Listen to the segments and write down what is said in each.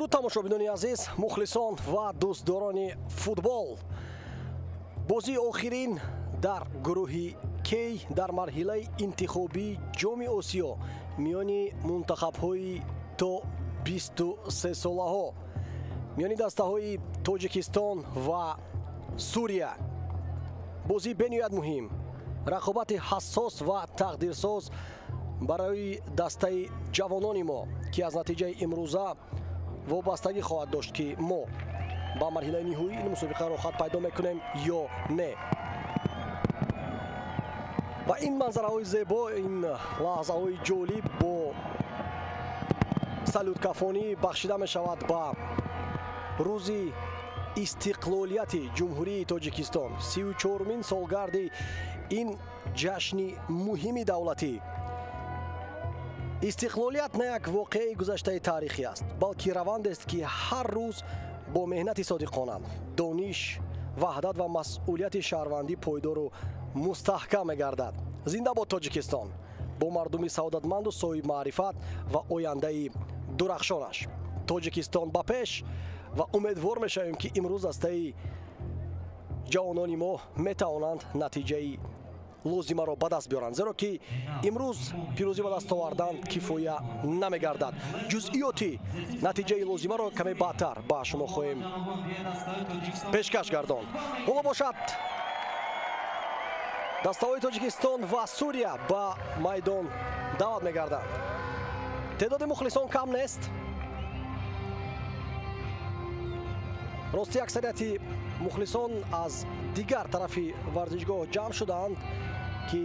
Дуруд тамошобинони азиз, мухлисон ва дӯстдорони футбол. Бозии охирин дар гурӯҳи Кей дар марҳилаи интихобии Ҷоми Осиё миёни мунтахабҳои то 23 солаҳо, миёни дастаҳои Тоҷикистон ва Сурия. Бозии бениҳоят муҳим, рақобати ҳассос ва тақдирсоз барои дастаи ҷавонони мо, ки аз натиҷаи имрӯза вобастагӣ хоҳад дошт, ки мо ба марҳилаи ниҳоии ин мусобиқа роҳхат пайдо мекунем ё не. Ва ин манзараҳои зебо, ин лаҳзаҳои ҷолиб бо салюткафонӣ бахшида мешавад ба рӯзи истиқлолияти Ҷумҳурии Тоҷикистон, 34-мин солгарди ин ҷашни муҳими давлатӣ. Истиқлолият на як воқеаи гузаштаи таърихӣ аст, балки равандест, ки ҳар рӯз бо меҳнати содиқона, дониш, ваҳдат ва масъулияти шаҳрвандӣ пойдору мустаҳкам мегардад. Зинда бод Тоҷикистон бо мардуми саодатманду соҳибмаърифат ва ояндаи дурахшонаш. Тоҷикистон ба пеш, ва умедвор мешавем, ки имрӯз дастаи ҷавонони мо метавонанд натиҷаи лозимаро ба даст биёранд, зеро ки имрӯз пирӯзӣ ба даст овардан кифоя намегардад. Ҷузъиёти натиҷаи лозимаро каме баъдтар ба шумо хоҳем пешкаш гардонд. Ҳоло бошад, дастаҳои Тоҷикистон ва Сурия ба майдон даъват мегарданд. Теъдоди мухлисон кам нест. Рости, аксарияти мухлисон аз дигар тарафи варзишгоҳ ҷамъ шудаанд, ки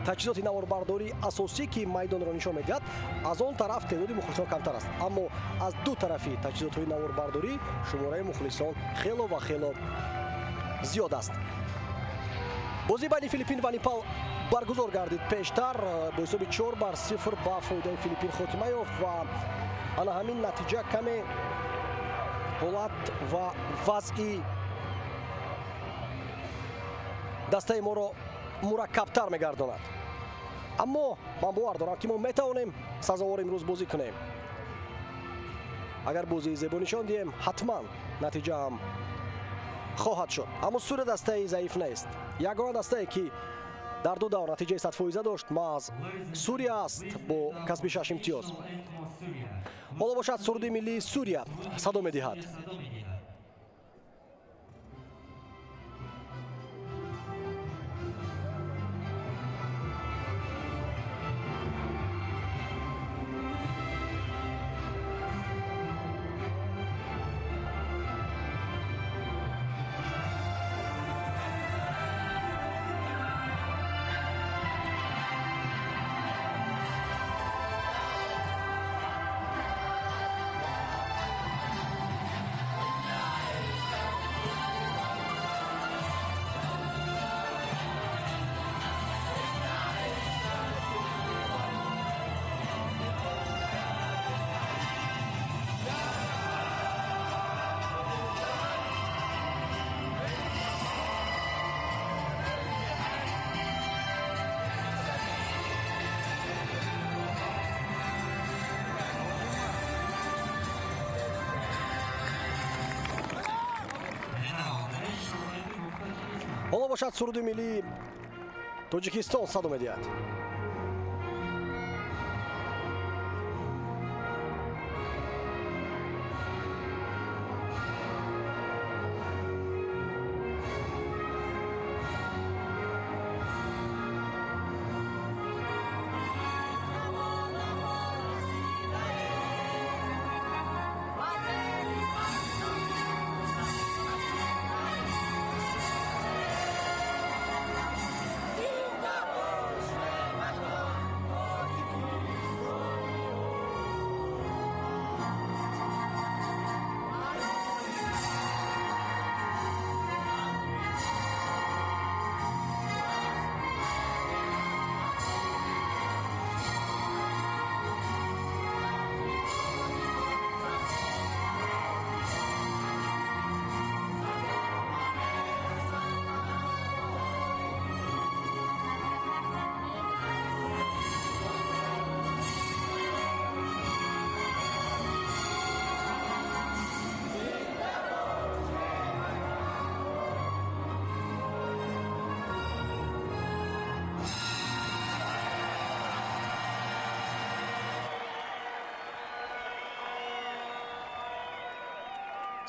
таҷҳизоти наворбардории асосӣ, ки майдонро нишон медиҳад, аз он тараф теъдоди мухлисон камтар аст, аммо аз ду тарафи таҷҳизотҳои наворбардорӣ шумораи мухлисон хело ва хело зиёд аст. Бозии байни Филиппин ва Непал баргузор гардид пештар, бо ҳисоби 4-0 ба фоидаи Филиппин хотима ёфт ва ана ҳамин натиҷа каме ҳолат ва вазъи дастаи моро мураккабтар мегардонад. Аммо ман бовар дорам, ки мо метавонем сазовор имрӯз бозӣ кунем. Агар бозии зебо нишон диҳем, ҳатман натиҷаам хоҳад шуд. Аммо Сурия дастаи заиф нест. Ягона дастае, ки дар ду давр натиҷаи 100% дошт, маҳз Сурия аст бо касби 6 имтиёз. Ҳоло бошад, суруди миллии Сурия садо медиҳад. Ҳоло бошад, суруди миллии Тоҷикистон садо медиҳад.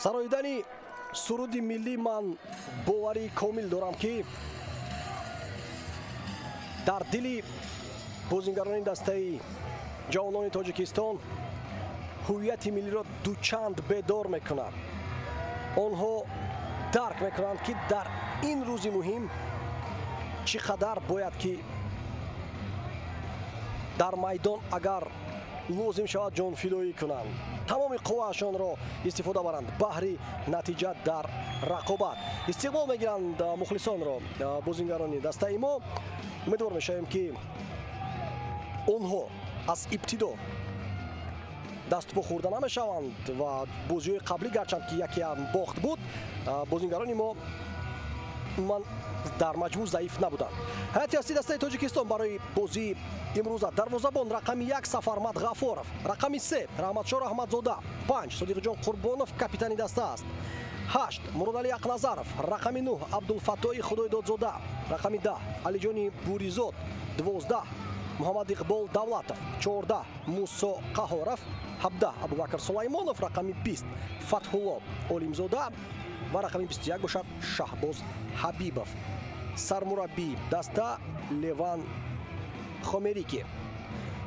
Сароидани суруди миллӣ ман боварии комил дорам, ки дар дили бозингарони дастаи ҷавонони Тоҷикистон ҳувияти миллиро дучанд бедор мекунад. Онҳо дарк мекунанд, ки дар ин рӯзи муҳим чӣ қадар бояд, ки дар майдон агар лозим шавад ҷонфидоӣ кунанд, тамоми қувваашонро истифода баранд баҳри натиҷа дар рақобат. Истиқбол мегиранд мухлисонро бозингарони дастаи мо. Умедвор мешавем, ки онҳо аз ибтидо даступо хӯрда намешаванд ва бозиҳои қаблӣ, гарчанд ки якеам бохт буд, бозингарони мо умуман дар маҷмӯъ заиф набуданд. Ҳайати аслии дастаи Тоҷикистон барои бозии имрӯза: дарвозабон рақами 1 Сафармад Ғафоров, рақами 3 Раҳматшо Раҳматзода, 5 Содиқҷон Қурбонов капитани даста аст, 8 Муродалӣ Ақназаров, рақами 9 Абдулфаттои Худойдодзода, рақами 10 Алиҷони Буризод, 12 Муҳаммад Иқбол Давлатов, 14 Мусо Қаҳоров, 17 Абубакр Сулаймонов, рақами 20 Фатҳулло Олимзода ва рақами 21 бошад Шаҳбоз Ҳабибов. Сармураббии даста Леван Хомерики.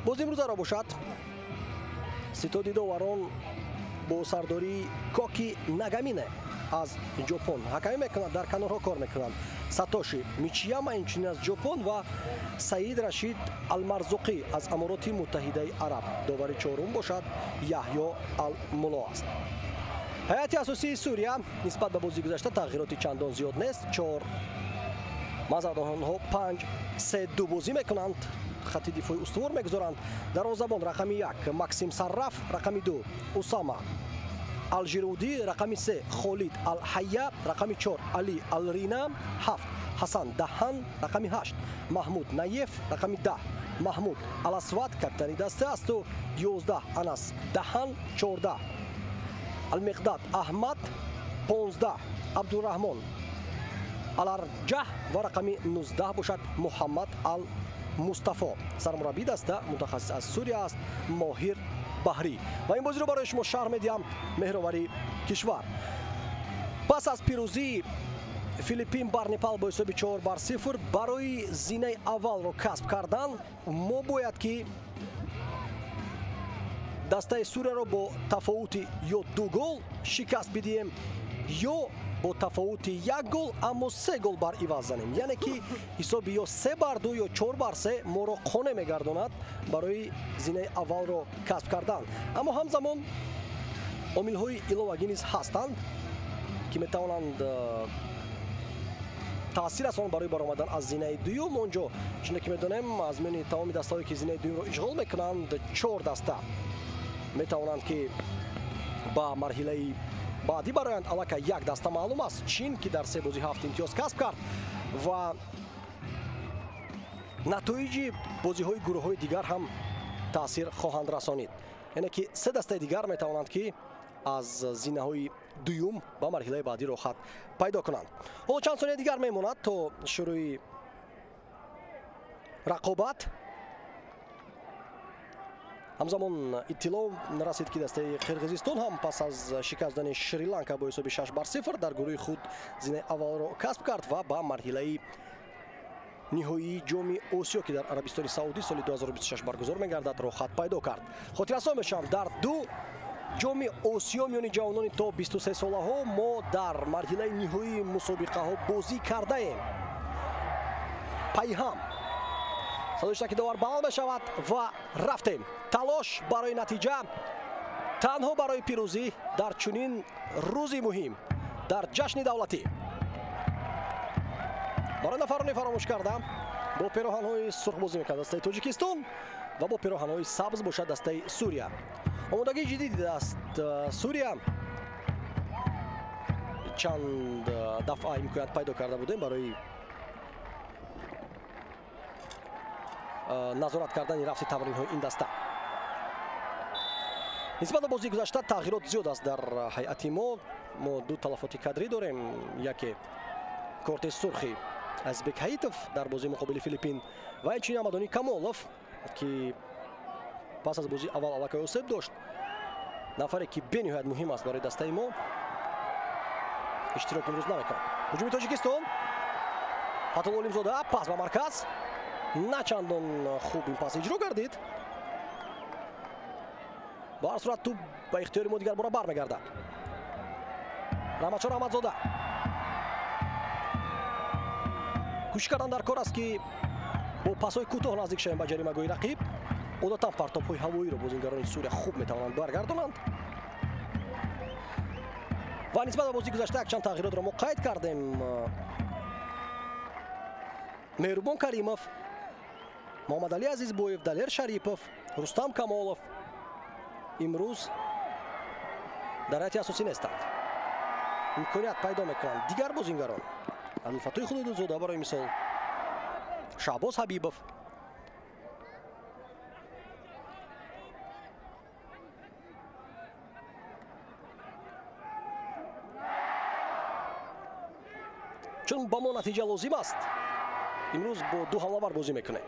Боз имрӯзаро бошад ситоди доварон бо сардории Коки Нагамине аз Ҷопон ҳакамӣ мекунад. Дар канорҳо кор мекунанд Сатоши Мичияма, инчунин аз Ҷопон, ва Саид Рашид Алмарзуқӣ аз Амороти Муттаҳидаи Араб. Довари чорум бошад Яҳё Алмуло аст. Ҳайати асосии Сурия нисбат ба бозии гузашта тағйироти чандон зиёд нест. 4 мазад онҳо 5-3-2 бозӣ мекунанд, хати дифои устувор мегузоранд. Дарвозабон рақами 1 Максим Сарраф, рақами 2 Усама Алжирудӣ, рақами 3 Холид Алҳайя, рақами 4 Али Алрина, 7 Ҳасан Даҳан, рақами 8 Маҳмуд Наев, рақами 10 Маҳмуд Аласвад капитани даста асту, 11 Анас Даҳан, 14 Алмиқдад Аҳмад, 15 Абдураҳмон Аларҷаҳ ва рақами 19 бошад Муҳаммад Ал Мустафо. Сармураббии даста мутахассис аз Сурия аст Моҳир Баҳрӣ. Ва ин бозиро барои шумо шарҳ медиҳам меҳровари кишвар. Пас аз пирӯзии Филиппин бар Непал бо ҳисоби 4-0 барои зинаи аввалро касб кардан мо бояд ки дастаи Сурияро бо тафовути ё 2 гол шикаст бидиҳем, ё бо тафовути 1 гол, аммо 3 гол бар иваз занем. Яъне ки ҳисоби ё 3-2 ё 4-3 моро қонеъ мегардонад барои зинаи аввалро касб кардан. Аммо ҳамзамон омилҳои иловагӣ низ ҳастанд, ки метавонанд таъсир расонанд барои баромадан аз зинаи дуюм. Он ҷо чуне ки медонем, аз миёни тамоми дастаҳое ки зинаи дуюмро ишғол мекунанд, 4 даста метавонанд ки ба марҳилаи баъдӣ бароянд. Аллакай як даста маълум аст, Чин, ки дар 3 бозӣ 7 имтиёз касб кард ва натоиҷи бозиҳои гурӯҳҳои дигар ҳам таъсир хоҳанд расонид. Яъне ки 3 дастаи дигар метавонанд ки аз зинаҳои дуюм ба марҳилаи баъдӣ роҳхат пайдо кунанд. Ҳоло чанд сония дигар мемонад то шурӯи рақобат. Ҳамзамон иттилоъ расид, ки дастаи Қирғизистон ҳам пас аз шикаст додани Шри-Ланка бо ҳисоби 6-0 дар гурӯҳи худ зинаи аввалро касб кард ва ба марҳилаи ниҳоии ҷоми Осиё, ки дар Арабистони Саудӣ соли 2026 баргузор мегардад, роҳхат пайдо кард. Хотиррасон мешавам, дар 2 ҷоми Осиё миёни ҷавонони то 23 солаҳо мо дар марҳилаи ниҳоии мусобиқаҳо бозӣ кардаем. Пайҳам садои довар баланд мешавад ва рафтем. Талош барои натиҷа, танҳо барои пирӯзӣ дар чунин рӯзи муҳим, дар ҷашни давлатӣ. Барои нафароне фаромӯш кардам, бо пероҳанҳои сурх бозӣ мекард дастаи Тоҷикистон ва бо пероҳанҳои сабз бошад дастаи Сурия. Омодагии ҷиддӣ дидааст Сурия. Чанд дафъа имконият пайдо карда будем барои назорат кардани рафти тамринҳои ин даста. Нисбат ба бозии гузашта тағйирот зиёд аст дар ҳайати мо. Мо 2 талафоти кадрӣ дорем. Яке корти сурхи Азизбек Ҳаитов дар бозии муқобили Филиппин ва инчунин Амадони Камолов, ки пас аз бозии аввал аллакай осеб дошт, нафаре ки бениҳоят муҳим аст барои дастаи мо. Иштирок имрӯз намекунад. Ҳуҷуми Тоҷикистон. Фатҳулло Олимзода пас ба марказ. На чандон хуб ин пас иҷро гардид. Ба ҳар сурат тӯб ба ихтиёри мо дигар бора бармегардад. Раҳматшо Раҳматзода. Кӯшиш кардан дар кор аст, ки бо пасҳои кӯтоҳ наздик шавем ба ҷаримагоҳи рақиб. Одатан партобҳои ҳавоиро бозингарони Сурия хуб метавонанд баргардонанд. Ва нисбат ба бозии гузашта якчанд тағйиротро мо қайд кардем. Меҳрубон Каримов, Муҳаммадалӣ Азизбоев, Далер Шарипов, Рустам Камолов имрӯз дар ҳайати асосӣ нестанд. Имконият пайдо мекунанд дигар бозингарон. Абдулфаттоҳи Худойдодзода барои мисол, Шаҳбоз Ҳабибов. Чун ба мо натиҷа лозим аст, имрӯз бо ду ҳамлавар бозӣ мекунем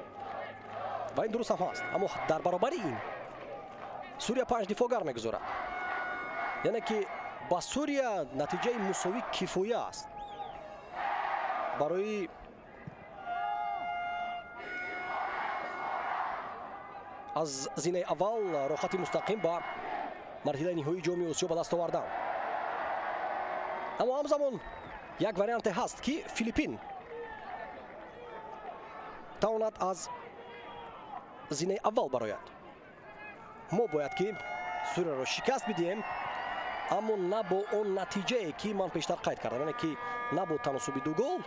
ва ин дуруст ҳам ҳаст. Аммо дар баробари ин Сурия 5 дифоъгар мегузорад, яъне ки ба Сурия натиҷаи мусовӣ кифоя аст барои аз зинаи аввал роҳхати мустақим ба марҳилаи ниҳоии ҷоми Осиё ба даст овардан. Аммо ҳамзамон як варианте ҳаст, ки Филиппин тавонад аз зинаи аввал барояд. Мо бояд ки Сурияро шикаст бидиҳем, аммо на бо он натиҷае, ки ман пештар қайд кардам, яъне ки на бо таносуби 2 гол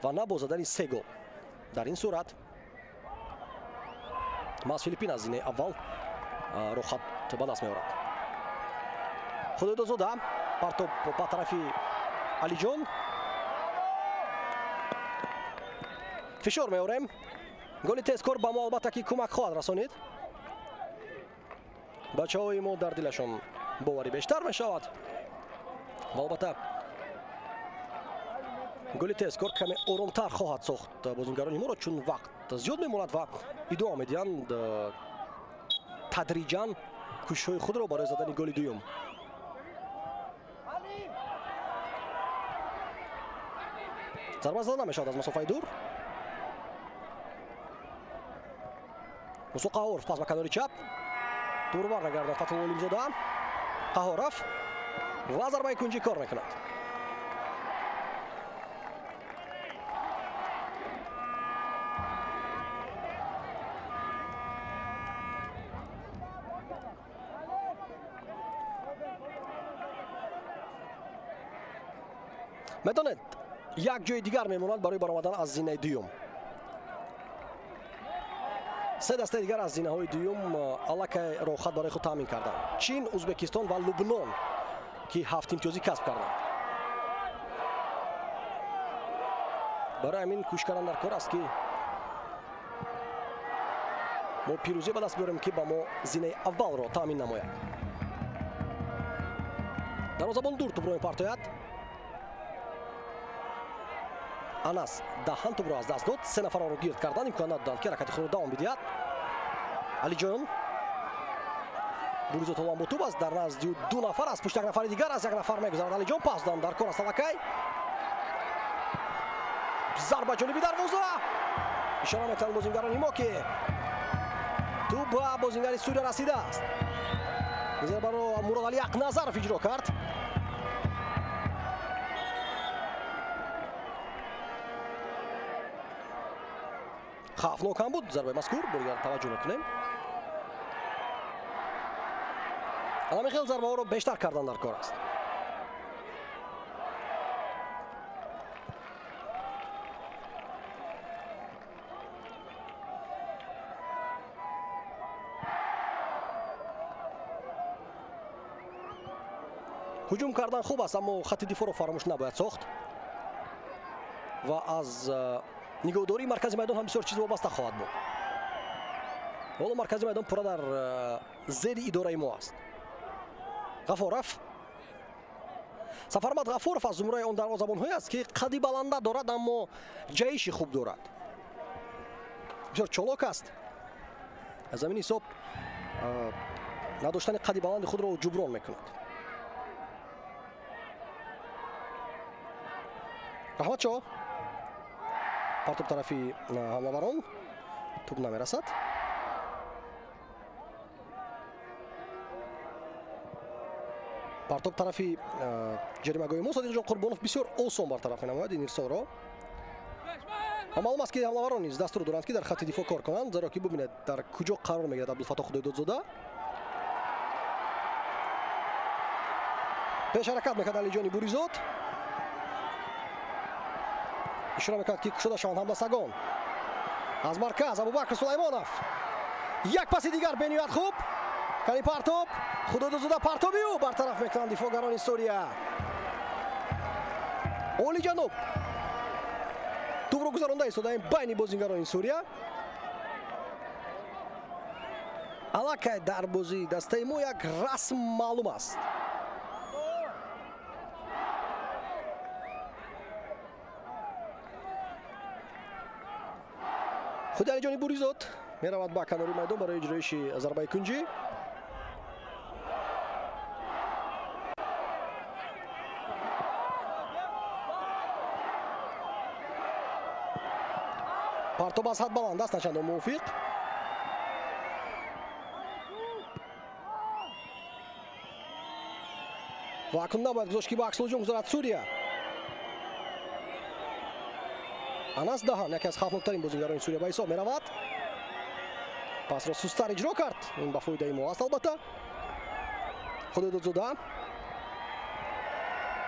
ва на бо задани 3 гол. Дар ин сурат маҳз Филиппин аз зинаи аввал роҳхат ба даст меорад. Худойдодзода партоб ба тарафи Алиҷон. Фишор меорем. Голи тезкор ба мо албатта ки кӯмак хоҳад расонид. Бачаҳои мо дар дилашон боварӣ бештар мешавад ва албатта голи тезкор каме оромтар хоҳад сохт бозингарони моро, чун вақт зиёд мемонад ва идома медиҳанд тадриҷан кӯшишҳои худро барои задани голи дуюм. Зарба зада намешавад аз масофаи дур. Мусо Қаҳоров пас ба канори чап. Дур бармегардад Фатҳулло Олимзода. Қаҳоров ва зарбаи кунҷӣ кор мекунад. Медонед, як ҷои дигар мемонад барои баромадан аз зинаи дуюм. Се дастаи дигар аз зинаҳои дуюм аллакай роҳхат барои худ таъмин карданд. Чин, Узбекистон ва Лубнон, ки 7 имтиёзӣ касб карданд. Барои ҳамин кӯшиш кардан дар кор аст, ки мо пирӯзӣ ба даст биёрем, ки ба мо зинаи аввалро таъмин намояд. Дарвозабон дур тӯбро мепартояд. Анас даҳан тӯбро аз даст дод. 3 нафарро гирд кардан имкон надоданд, ки ҳаракати худро давом бидиҳад. Алиҷон Буризо Толон бо тӯб аст. Дар назди 2 нафар аст, пушти як нафари дигар аст, як нафар мегузарад. Алиҷон пас дан дар кор аст аллакай. Зарба ҷониби дарвоза. Ишора мекунанд бозингарони мо, ки тӯб ба бозингари Сурия расидааст. Зарбаро Муродалӣ Ақназаров иҷро кард. Хавфнок ҳам буд зарбаи мазкур, боригар таваҷҷӯҳ мекунем. Ҳамин хел зарбаҳоро бештар кардан дар кор аст. Ҳуҷум кардан хуб аст, аммо хатти дифоъро фаромӯш набояд сохт ва аз нигоҳдории маркази майдон ҳам бисёр чиз вобаста хоҳад буд. Ҳоло маркази майдон пурра дар зери идораи мо аст. Ғафоров, Сафармад Ғафуров аз зумраи он дарвозабонҳое аст, ки қади баланда дорад, аммо ҷаҳиши хуб дорад. Бисёр чолок аст. Аз ҳамин ҳисоб надоштани қади баланди худро ҷуброн мекунад. Раҳматшоҳ партоб тарафи ҳамлаварон, тӯб намерасад. Партоб тарафи ҷаримагоҳи мо. Содиқҷон Қурбонов бисёр осон бартараф менамояд ин ирсолро. Ва маълум аст, ки ҳамлаварон низ дастур доранд, ки дар хатти дифоъ кор кунанд, зеро ки бубинед, дар куҷо қарор мегирад Абдулфаттоҳ Худойдодзода. Пеш ҳаракат мекард Алиҷони Буризод. Ишора мекард, ки кушода шаванд ҳамдастагон. Аз марказ Абубакр Сулаймонов. Як паси дигар бениҳоят хуб. Кани партоб. Худойдодзода партоби ӯ бартараф мекунанд дифоъгарони Сурия. Олиҷаноб тӯбро гузаронда истодаем байни бозингарони Сурия. Аллакай дар бозии дастаи мо як расм маълум аст. Худи Алиҷони Буризод меравад ба канори майдон барои иҷроиши зарбаи кунҷӣ. Партоб аз ҳад баланд аст, начандон мувофиқ. Ва акнун набояд гузошт, ки ба аксулҳуҷум гузорад Сурия. Анас Даҳан яке аз хавфноктарин бозингарони Сурия ба ҳисоб меравад. Пасро сусттар иҷро кард. Ин ба фоидаи мо аст албатта. Худойдодзода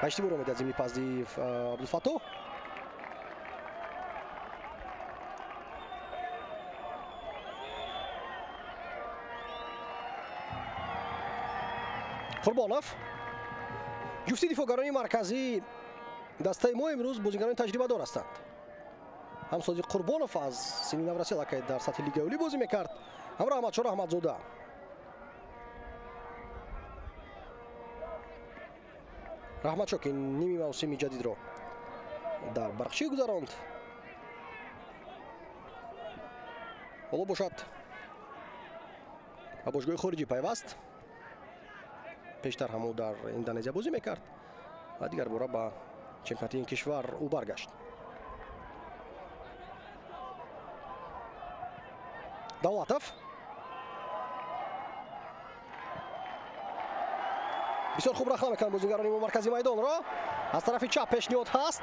ба иштибоҳ медиҳад зимни пасди Абдулфаттоҳ. Қурбонов. Ҷуфти дифоъгарони марказии дастаи мо имрӯз бозингарони таҷрибадор ҳастанд. Ҳам Содиқ Қурбонов аз синни наврасӣ аллакай дар сатҳи лигаи олӣ бозӣ мекард, ҳам Раҳматшоҳ Раҳматзода. Раҳматшоҳ, ки ними мавсими ҷадидро дар Барқчӣ гузаронд, ҳоло бошад ба бошгоҳи хориҷӣ пайваст. Пештар ҳам ӯ дар Индонезия бозӣ мекард ва дигар бора ба чемпионати ин кишвар ӯ баргашт. Давлатов бисёр хуб рахна мекунанд бозингарони мо маркази майдонро. Аз тарафи чап пешниҳод ҳаст.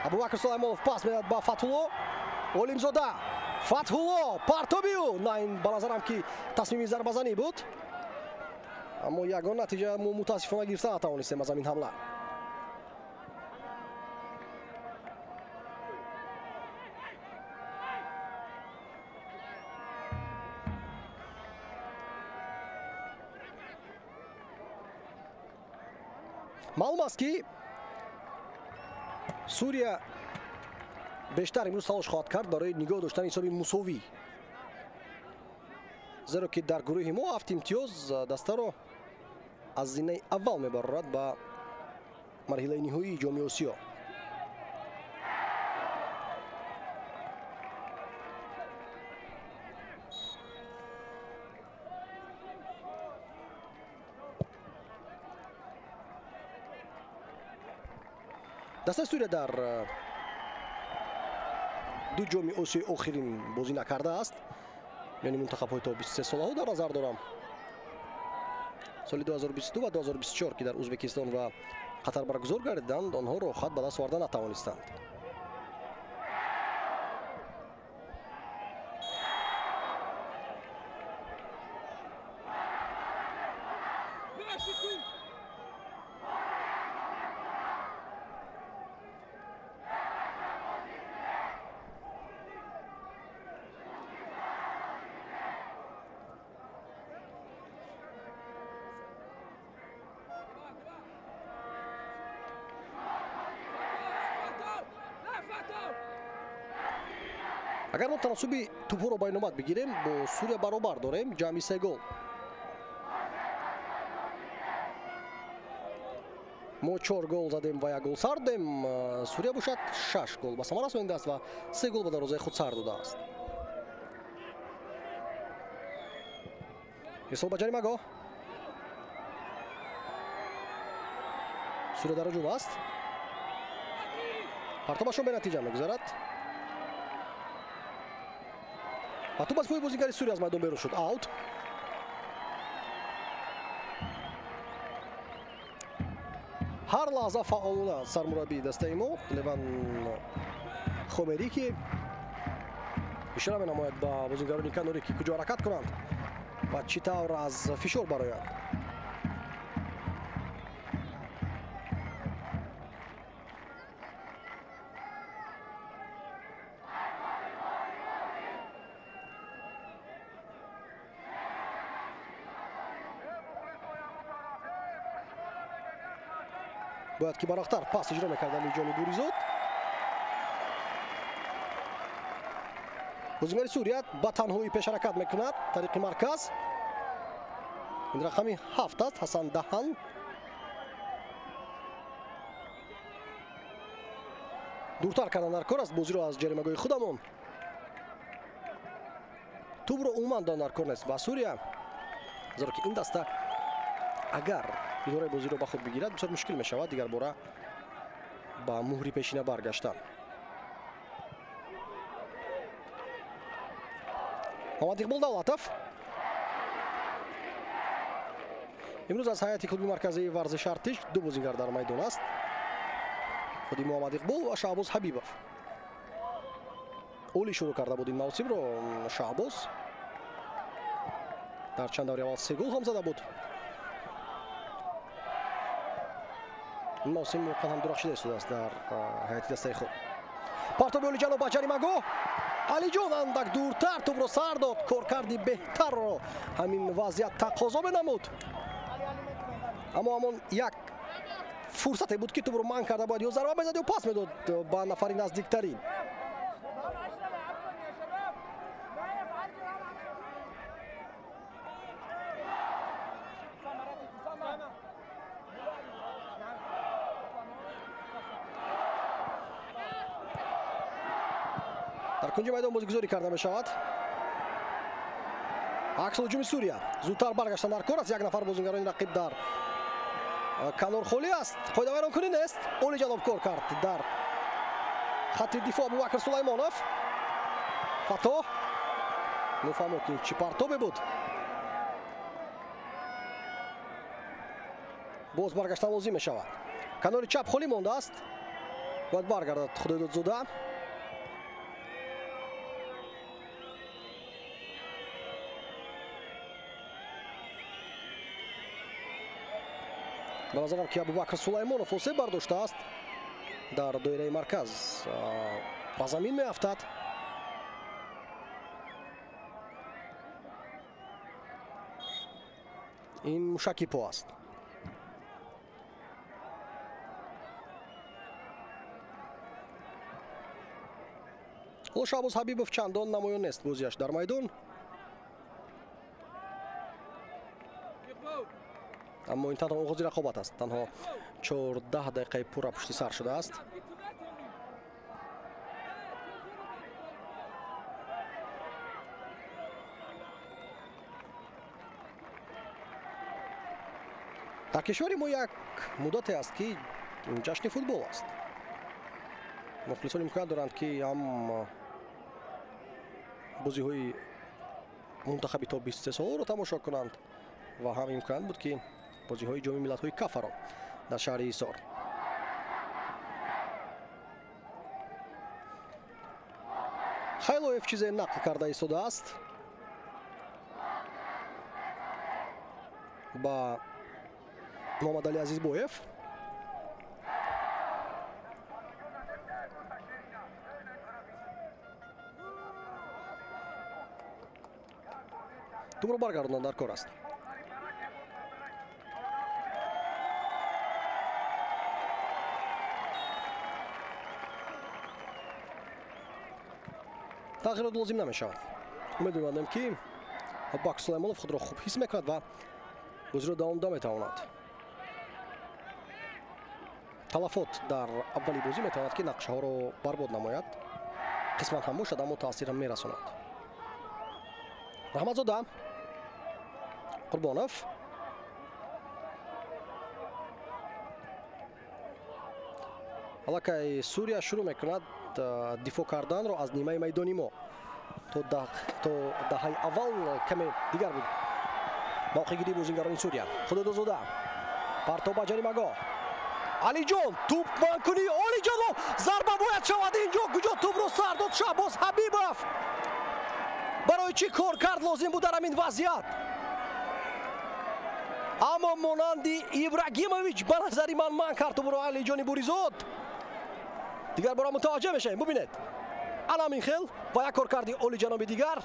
Абубакр Сулаймонов пас медиҳад ба Фатҳулло Олимзода. Фатҳулло партоби ӯ. На, ин ба назарам ки тасмими зарбазанӣ буд, аммо ягон натиҷа мо мутаассифона гирифта натавонистем аз ҳамин ҳамла. Маълум аст, ки Сурия бештар имрӯз талош хоҳад кард барои нигоҳ доштани ҳисоби мусовӣ, зеро ки дар гурӯҳи мо 7 имтиёз дастаро аз зинаи аввал мебарорад ба марҳилаи ниҳоии Ҷоми Осиё. Дастаи Сурия дар ду ҷоми Осиёи охирин бозӣ накардааст, яъне мунтахабҳои то 23 солаҳо дар назар дорам. Соли 2022 ва 2024, ки дар Ӯзбекистон ва Қатар баргузор гардиданд, онҳо роҳхат ба даст оварда натавонистанд. Агар мо таносуби тӯбҳоро ба иномат бигирем, бо Сурия баробар дорем, ҷамъи 3 гол. Мо 4 гол задем ва 1 гол сар додем. Сурия бошад 6 гол ба самар расонидааст ва 3 гол ба дарвозаи худ сар додааст. Ирсол ба ҷаримагоҳ. Сурия дар ҳуҷум аст. Партобашон бенатиҷа мегузарад. Ва туп аз пои бозигари Сурия аз майдон берун шуд. Аут. Ҳар лаҳза фаъолона сармураббии дастаи мо Леван Хомерики ишора менамояд ба бозигарони канорӣ, ки куҷо ҳаракат кунанд ва чӣ тавр аз фишор бароянд. Бояд ки барақтар пас иҷро мекард Алиҷони Буризод. Бозигари Сурия ба танҳоӣ пешҳаракат мекунад тариқи марказ. Ин рақами 7 аст, Ҳасан Даҳан. Дуртар кардан дар кор аст бозиро аз ҷаримагоҳи худамон. Тӯбро умуман додан дар кор нест ба Сурия, зеро ки ин даста агар идораи бозиро ба худ бигирад, бисёр мушкил мешавад дигар бора ба муҳри пешина баргаштан. Муҳаммад Иқбол Давлатов имрӯз аз ҳайати клуби марказии варзиши Артиш ду бозингар дар майдон аст. Худи Муҳаммад Иқбол ва Шаҳбоз Ҳабибов. Олӣ шурӯъ карда буд ин мавсимро Шаҳбоз. Дар чанд даври аввал 3 гол ҳам зада буд. Ин мавсим воқеан ҳам дурахшида истодааст дар ҳайати дастаи худ. Партоби Олиҷанов ба ҷаримагоҳ. Алиҷон андак дуртар тӯбро сар дод. Коркарди беҳтарро ҳамин вазъият тақозо менамуд. Аммо ҳамон як фурсате буд, ки тӯбро манъ карда бояд ё зарба мезад ё пас медод ба нафари наздиктарин. Дар кунҷи майдон бозигузорӣ карда мешавад. Аксл ҳуҷуми Сурия. Зудтар баргаштан дар кор аст. Як нафар бозингарони рақиб дар канор холӣ аст. Қоидавайронкунӣ нест. Олиҷаноб кор кард дар хатти дифоъ Абубакр Сулаймонов. Фатоҳ. Нофаҳмо ки чӣ партобе буд. Боз баргаштан лозим мешавад. Канори чап холӣ мондааст. Бояд баргардад Худойдодзода. Ба назарам ки Абубакр Сулаймонов осеб бардоштааст. Дар доираи марказ ба замин меафтад. Ин мушаки по аст. Ҳоло Шаҳбоз Ҳабибов чандон намоён нест бозиаш дар майдон. Аммо ин танҳо оғози рақобат аст. Танҳо 14 дақиқаи пурра пушти сар шудааст. Дар кишвари мо як муддате аст, ки ҷашни футбол аст. Мухлисон имконият доранд, ки ҳам бозиҳои мунтахаби то 23 соларо тамошо кунанд ва ҳам имконият буд, ки бозиҳои ҷоми миллатҳои кафаро дар шаҳри Ҳисор. Хайлоев чизе нақл карда истодааст ба Муҳаммадали Азизбоев. Тӯбро баргардондан дар кор аст. Тағйирот лозим намешавад. Умед мебандем, ки Абубакр Сулаймонов худро хуб ҳис мекунад ва бозиро давом дода метавонад. Талафот дар аввали бозӣ метавонад, ки нақшаҳоро барбод намояд. Қисман ҳам бошад, аммо таъсирам мерасонад. Раҳматзода, Қурбонов. Аллакай Сурия шурӯъ мекунад дифоъ карданро аз нимаи майдони мо. То даҳаи аввал каме дигар буд мавқеъгирии бозингарони Сурия. Худодозода партоб ба ҷаримагоҳ. Алиҷон туп манкунӣ. Алиҷон зарба бояд шавад инҷо. Куҷо тупро сар дод Шаҳбоз Ҳабибов. Барои чӣ кор кард лозим буд дар ҳамин вазъият? Аммо монанди Ибрагимович ба назари ман ман кард тупро Алиҷони Буризод. Дигар бора мутаваҷҷеҳ мешавем. Бубинед, ана хел ва як коркарди олиҷаноби дигар.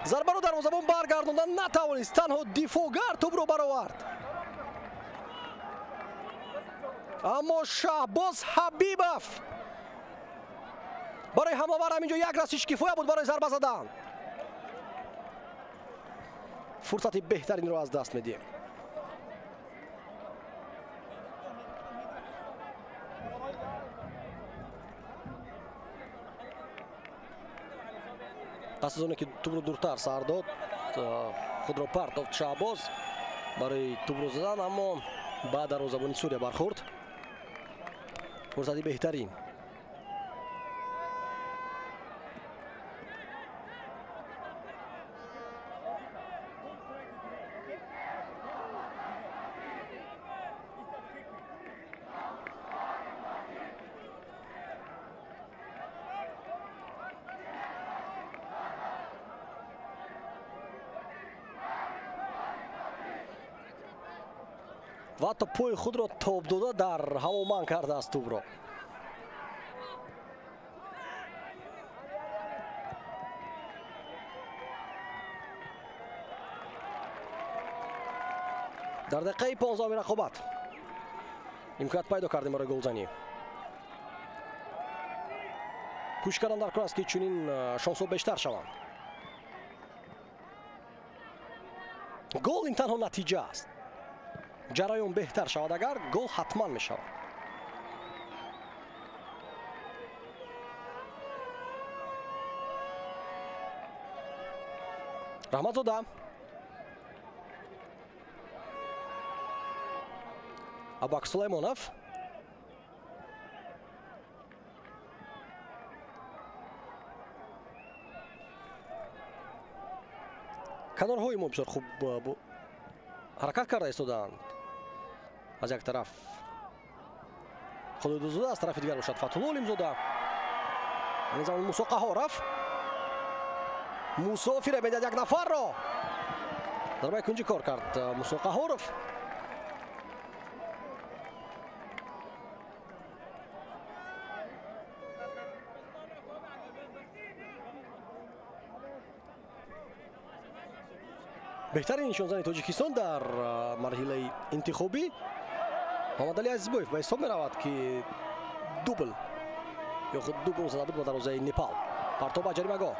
Зарбаро дарвозабон баргардондан натавонист, танҳо дифоъгар тупро баровард. Аммо Шаҳбоз Ҳабибов барои ҳамлавар ҳаминҷо як расиш кифоя буд барои зарба задан. Фурсати беҳтаринро аз даст медиҳем. Пас аз оне ки тупро дуртар сар дод, худро партофт Шаҳбоз барои тупро задан, аммо ба дарвозабони Сурия бархӯрд. Фурсати беҳтарин. Ва ҳатто пои худро тоб дода дар ҳаво ман кардааст тупро. Дар дақиқаи 15-уми рақобат имконият пайдо кардем барои голзанӣ. Кӯшиш кардан дар кор аст, ки чунин шонсҳо бештар шаванд. Гол ин танҳо натиҷа аст. Ҷараён беҳтар шавад агар, гол ҳатман мешавад. Раҳматзода. Абубакр Сулаймонов. Канорҳои мо бисёр хуб ҳаракат карда истодаанд. Аз як тараф Худодозода, аз тарафи дигар бошад Фатҳулло Олимзода. Ҳамин замон Мусо Қаҳоров. Мусо фиреб медиҳад як нафарро. Зарбаи кунҷӣ кор кард Мусо Қаҳоров. Беҳтарин нишонзани Тоҷикистон дар марҳилаи интихобӣ Муҳаммадалӣ Азизбоев ба ҳисоб меравад, ки дубл ё худ дубл зада буд ба дарвозаи Непал. Партоб ба ҷаримагоҳ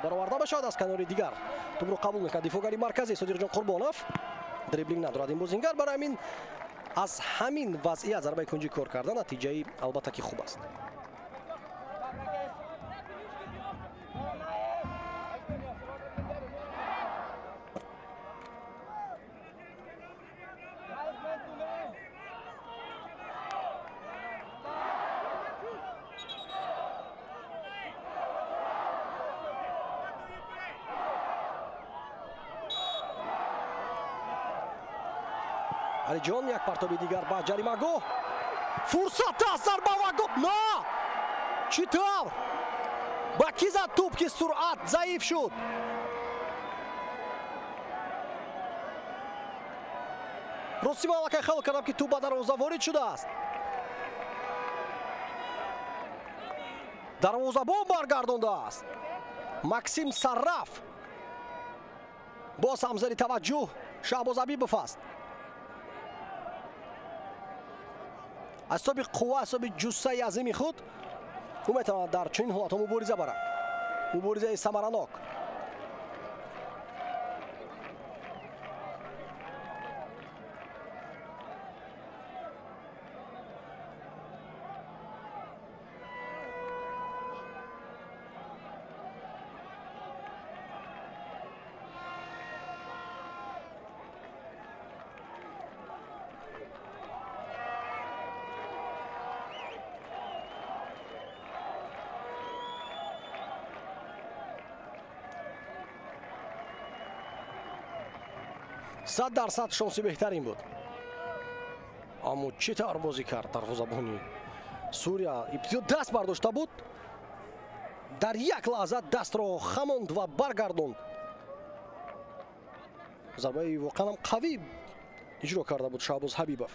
бароварда мешавад аз канори дигар. Тупро қабул мекунад дифоъгари марказӣ Содиқҷон Қурбонов. Дриблинг надорад ин бозингар, барои ҳамин аз ҳамин вазъият зарбаи кунҷӣ кор карда натиҷаи албатта ки хуб аст. Алиҷон як партоби дигар ба ҷаримагоҳ. Фурсат аст, зарба ва гол. На! Чӣ тавр? Ба кӣ зад туп, ки суръат заиф шуд? Рости ман аллакай хаёл кардам, ки туп ба дарвоза ворид шудааст. Дарвозабон баргардондааст. Максим Сарраф. Боз ҳам зери таваҷҷӯҳ Шаҳбоз Ҳабибов аст. Аз ҳисоби қувва, аз ҳисоби ҷуссаи азими худ ӯ метавонад дар чунин ҳолатҳо мубориза барад. Муборизаи самаранок. 100% шонси беҳтарин буд. Аммо чӣ тавр бозӣ кард дарвозабони Сурия. Ибтидо даст бардошта буд, дар як лаҳза дастро хамонд ва баргардонд. Зарбаи воқеан ҳам қавӣ иҷро карда буд Шаҳбоз Ҳабибов.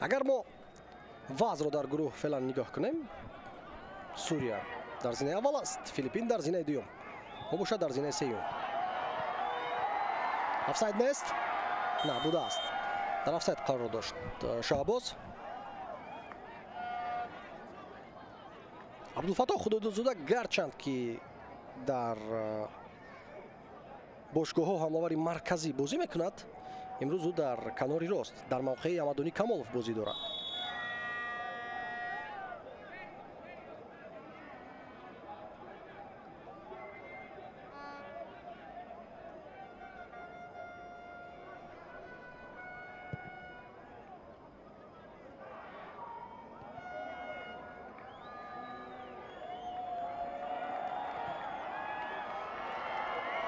Агар мо вазъро дар гурӯҳ феълан нигоҳ кунем, Сурия дар зинаи аввал аст, Филиппин дар зинаи дуюм, мо бошад дар зинаи сеюм. Офсайд нест? На, будааст. Дар офсайд қарор дошт Шаҳбоз. Абдулфаттоҳ Худододзода гарчанд ки дар бошгоҳҳо ҳамлавари марказӣ бозӣ мекунад, имрӯз ӯ дар канори рост дар мавқеи Амадони Камолов бозӣ дорад.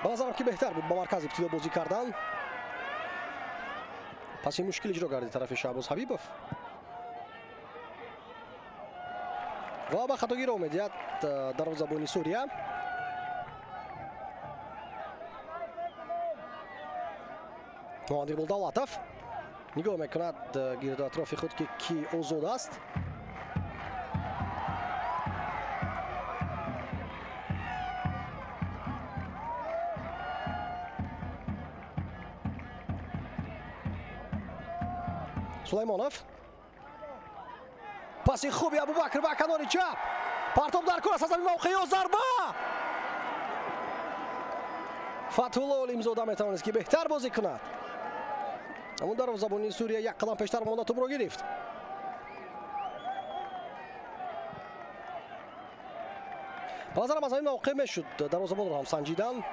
Ба назарам ки беҳтар буд ба марказ ибтидо бозӣ кардан. Пас ин мушкил иҷро гардид тарафи Шаҳбоз Ҳабибов ва ба хатогӣ роҳ медиҳад дарвозабони Сурия. Муҳаммад Иқбол Давлатов нигоҳ мекунад гирду атрофи худ, ки кӣ озод аст. Сулаймонов. Паси хуби Абубакр ба канори чап. Партоб дар кор аст аз ҳамин мавқеъ ё зарба. Фатҳулло Олимзода метавонист ки беҳтар бозӣ кунад. Аммо дарвозабони Сурия як қадам пештар монда тӯбро гирифт. Ба назарам аз ҳамин мавқеъ мешуд дарвозабонро ҳам санҷидан,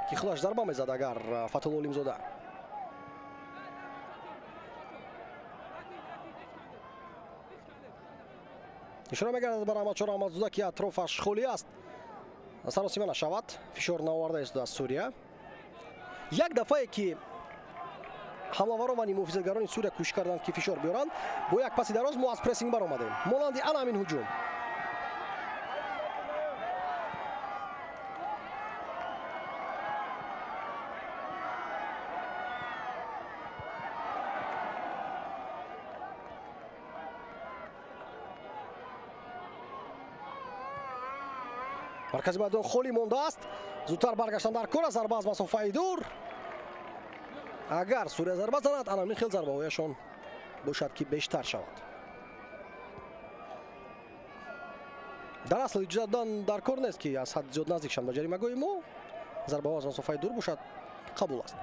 ки худаш зарба мезад агар Фатҳулло Олимзода. Ишора мегардад бар Аҳмадшоҳ Раҳматзода, ки атрофаш холӣ аст. Саросима нашавад, фишор наоварда истодааст Сурия. Як дафъае ки ҳамлаварон ва ниммуҳофизатгарони Сурия кӯшиш карданд ки фишор биёранд, бо як паси дароз мо аз прессинг баромадем. Монанди ана ҳамин ҳуҷум. Маркази майдон холӣ мондааст. Зудтар баргаштан дар кор аст. Зарба аз масофаи дур. Агар Сурия зарба занад, ана ҳамин хел зарбаҳояшон бошад ки бештар шавад. Дар асл иҷозат додан дар кор нест ки аз ҳад зиёд наздик шаванд ба ҷаримагоҳи мо. Зарбаҳо аз масофаи дур бошад, қабул аст.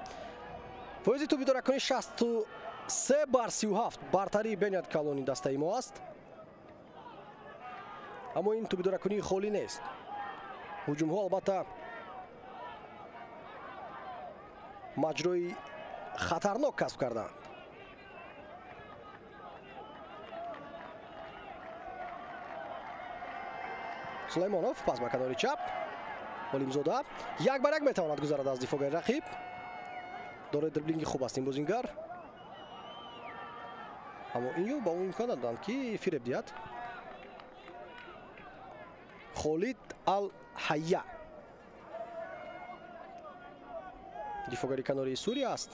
Фоизи тӯби идоракунӣ 63 бар 37 бартарии бениҳоят калони дастаи мо аст. Аммо ин тӯбидоракунии холӣ нест. Ҳуҷумҳо албатта маҷрои хатарнок касб карданд. Сулаймонов пас ба канори чап. Олимзода як бар як метавонад гузарад аз дифоъгари рақиб. Дорои дриблинги хуб аст ин бозингар. Аммо ин ё ба ӯ имкон надоданд ки фиреб диҳад. Холид Ал-Ҳайя дифоъгари канори Сурия аст.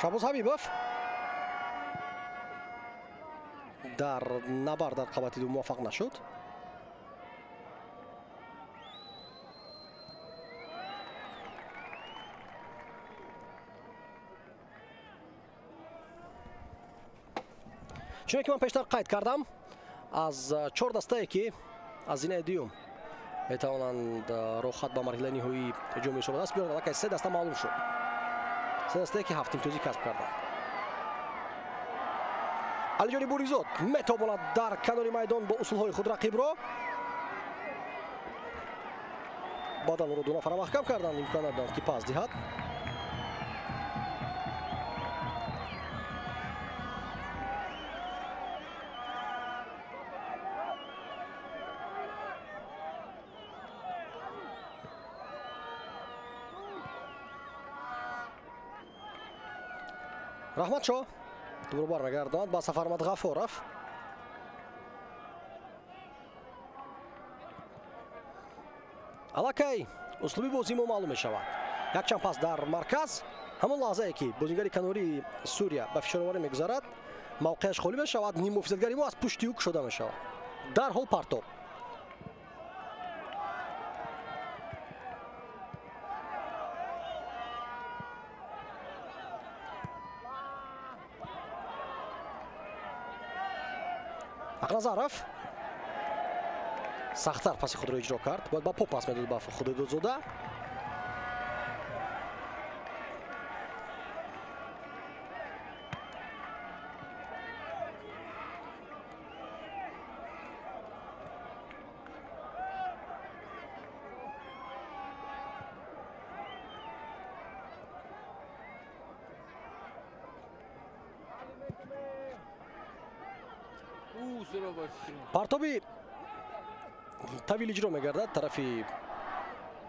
Шаҳбоз Ҳабибов дар набард дар қабати ду муваффақ нашуд. Чуне ки ман пештар қайд кардам, аз чор дастае ки аз зинаи дуюм метавонанд роҳхат ба марҳилаи ниҳоии ҷоми Осиё ба даст биёранд, аллакай се даста маълум шуд. Се дастае ки ҳафт имтиёзӣ касб карданд. Алиҷони Буризод метавонад дар канори майдон бо усулҳои худ рақибро, баъдан ӯро ду нафара маҳкам карданд, имкон надоданд ки пас диҳад. Раҳматшоҳ дубора бармегардонад ба Сафармад Ғафоров. Аллакай услуби бозии мо маълум мешавад. Якчанд пас дар марказ, ҳамон лаҳзае ки бозингари канории Сурия ба фишороварӣ мегузарад, мавқеаш холӣ мешавад, ниммуҳофизатгари мо аз пушти ӯ кушода мешавад. Дарҳол партоб. Ақназаров сахттар паси худро иҷро кард, бояд ба по пас медод ба Худойдодзода. Партоби тавил иҷро мегардад тарафи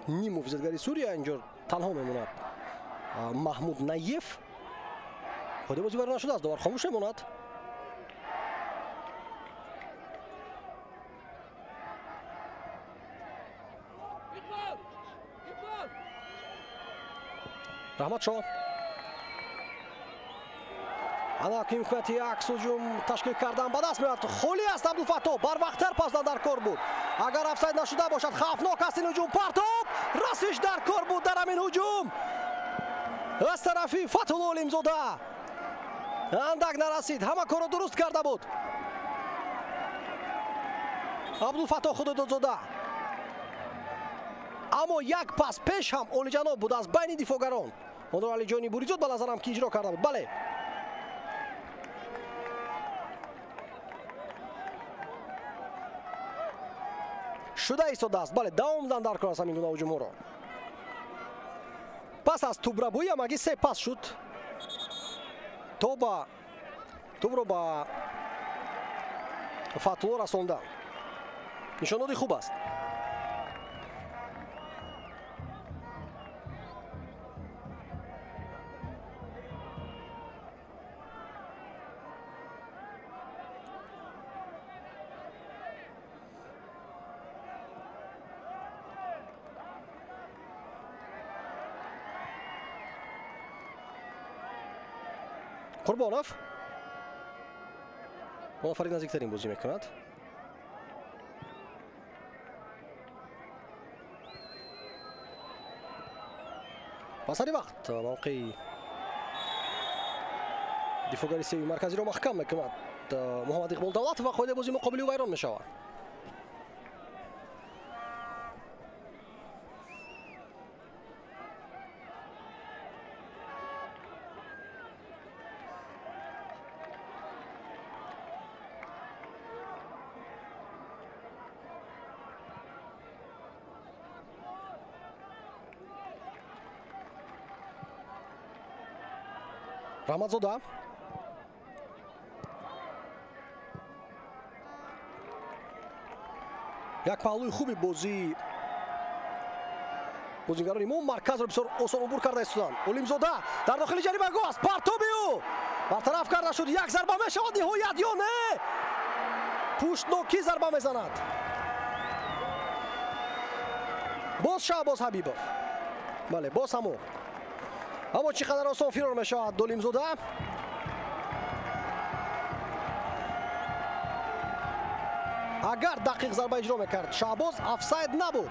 ниммуҳофизатгари Сурия. Инҷо танҳо мемонад Маҳмуд Наев. Худи бозӣ вайрон нашудааст, довар хомӯш мемонад. Раҳматшоҳ ана имконияти акс ҳуҷум ташкил кардан ба даст меояд. Холӣ аст Абдулфаттоҳ, барвақттар пасдан дар кор буд. Агар офсайд нашуда бошад, хавфнок аст ин ҳуҷум. Партоб, расиш дар кор буд дар ҳамин ҳуҷум аз тарафи Фатҳулло Олимзода. Андак нарасид, ҳама корро дуруст карда буд Абдулфаттоҳ Худойдодзода. Аммо як пас пеш ҳам олиҷаноб буд аз байни дифоъгарон. Онро Алиҷони Буризод ба назарам ки иҷро карда буд. Бале, шуда истодааст. Бале, давом дан дар кор аст ҳамин гуна ҳуҷумҳоро. Пас аз тубрабӯӣ ҳамагӣ се пас шуд то ба тубро ба Фатҳулло расондан. Нишондоди хуб аст. Қурбонов бо нафари наздиктарин бозӣ мекунад. Ба сари вақт мавқеи дифоъгари сеюми марказиро маҳкам мекунад Муҳаммад Иқбол Давлатов ва қоидаи бозии муқобили ӯ вайрон мешавад. Раҳматзода як паҳлӯи хуби бозии бозингарони мо марказро бисёр осон убур карда истоданд. Олимзода дар дохили ҷаримагоҳ аст, партоби ӯ бартараф карда шуд. Як зарба мешавад ниҳоят ё не? Пуштнокӣ зарба мезанад боз Шаҳбоз Ҳабибов. Бале, боз ҳамо Аммо чӣ қадар осон фирор мешавад Долимзода. Агар дақиқ зарба иҷро мекард Шаҳбоз, офсайд набуд.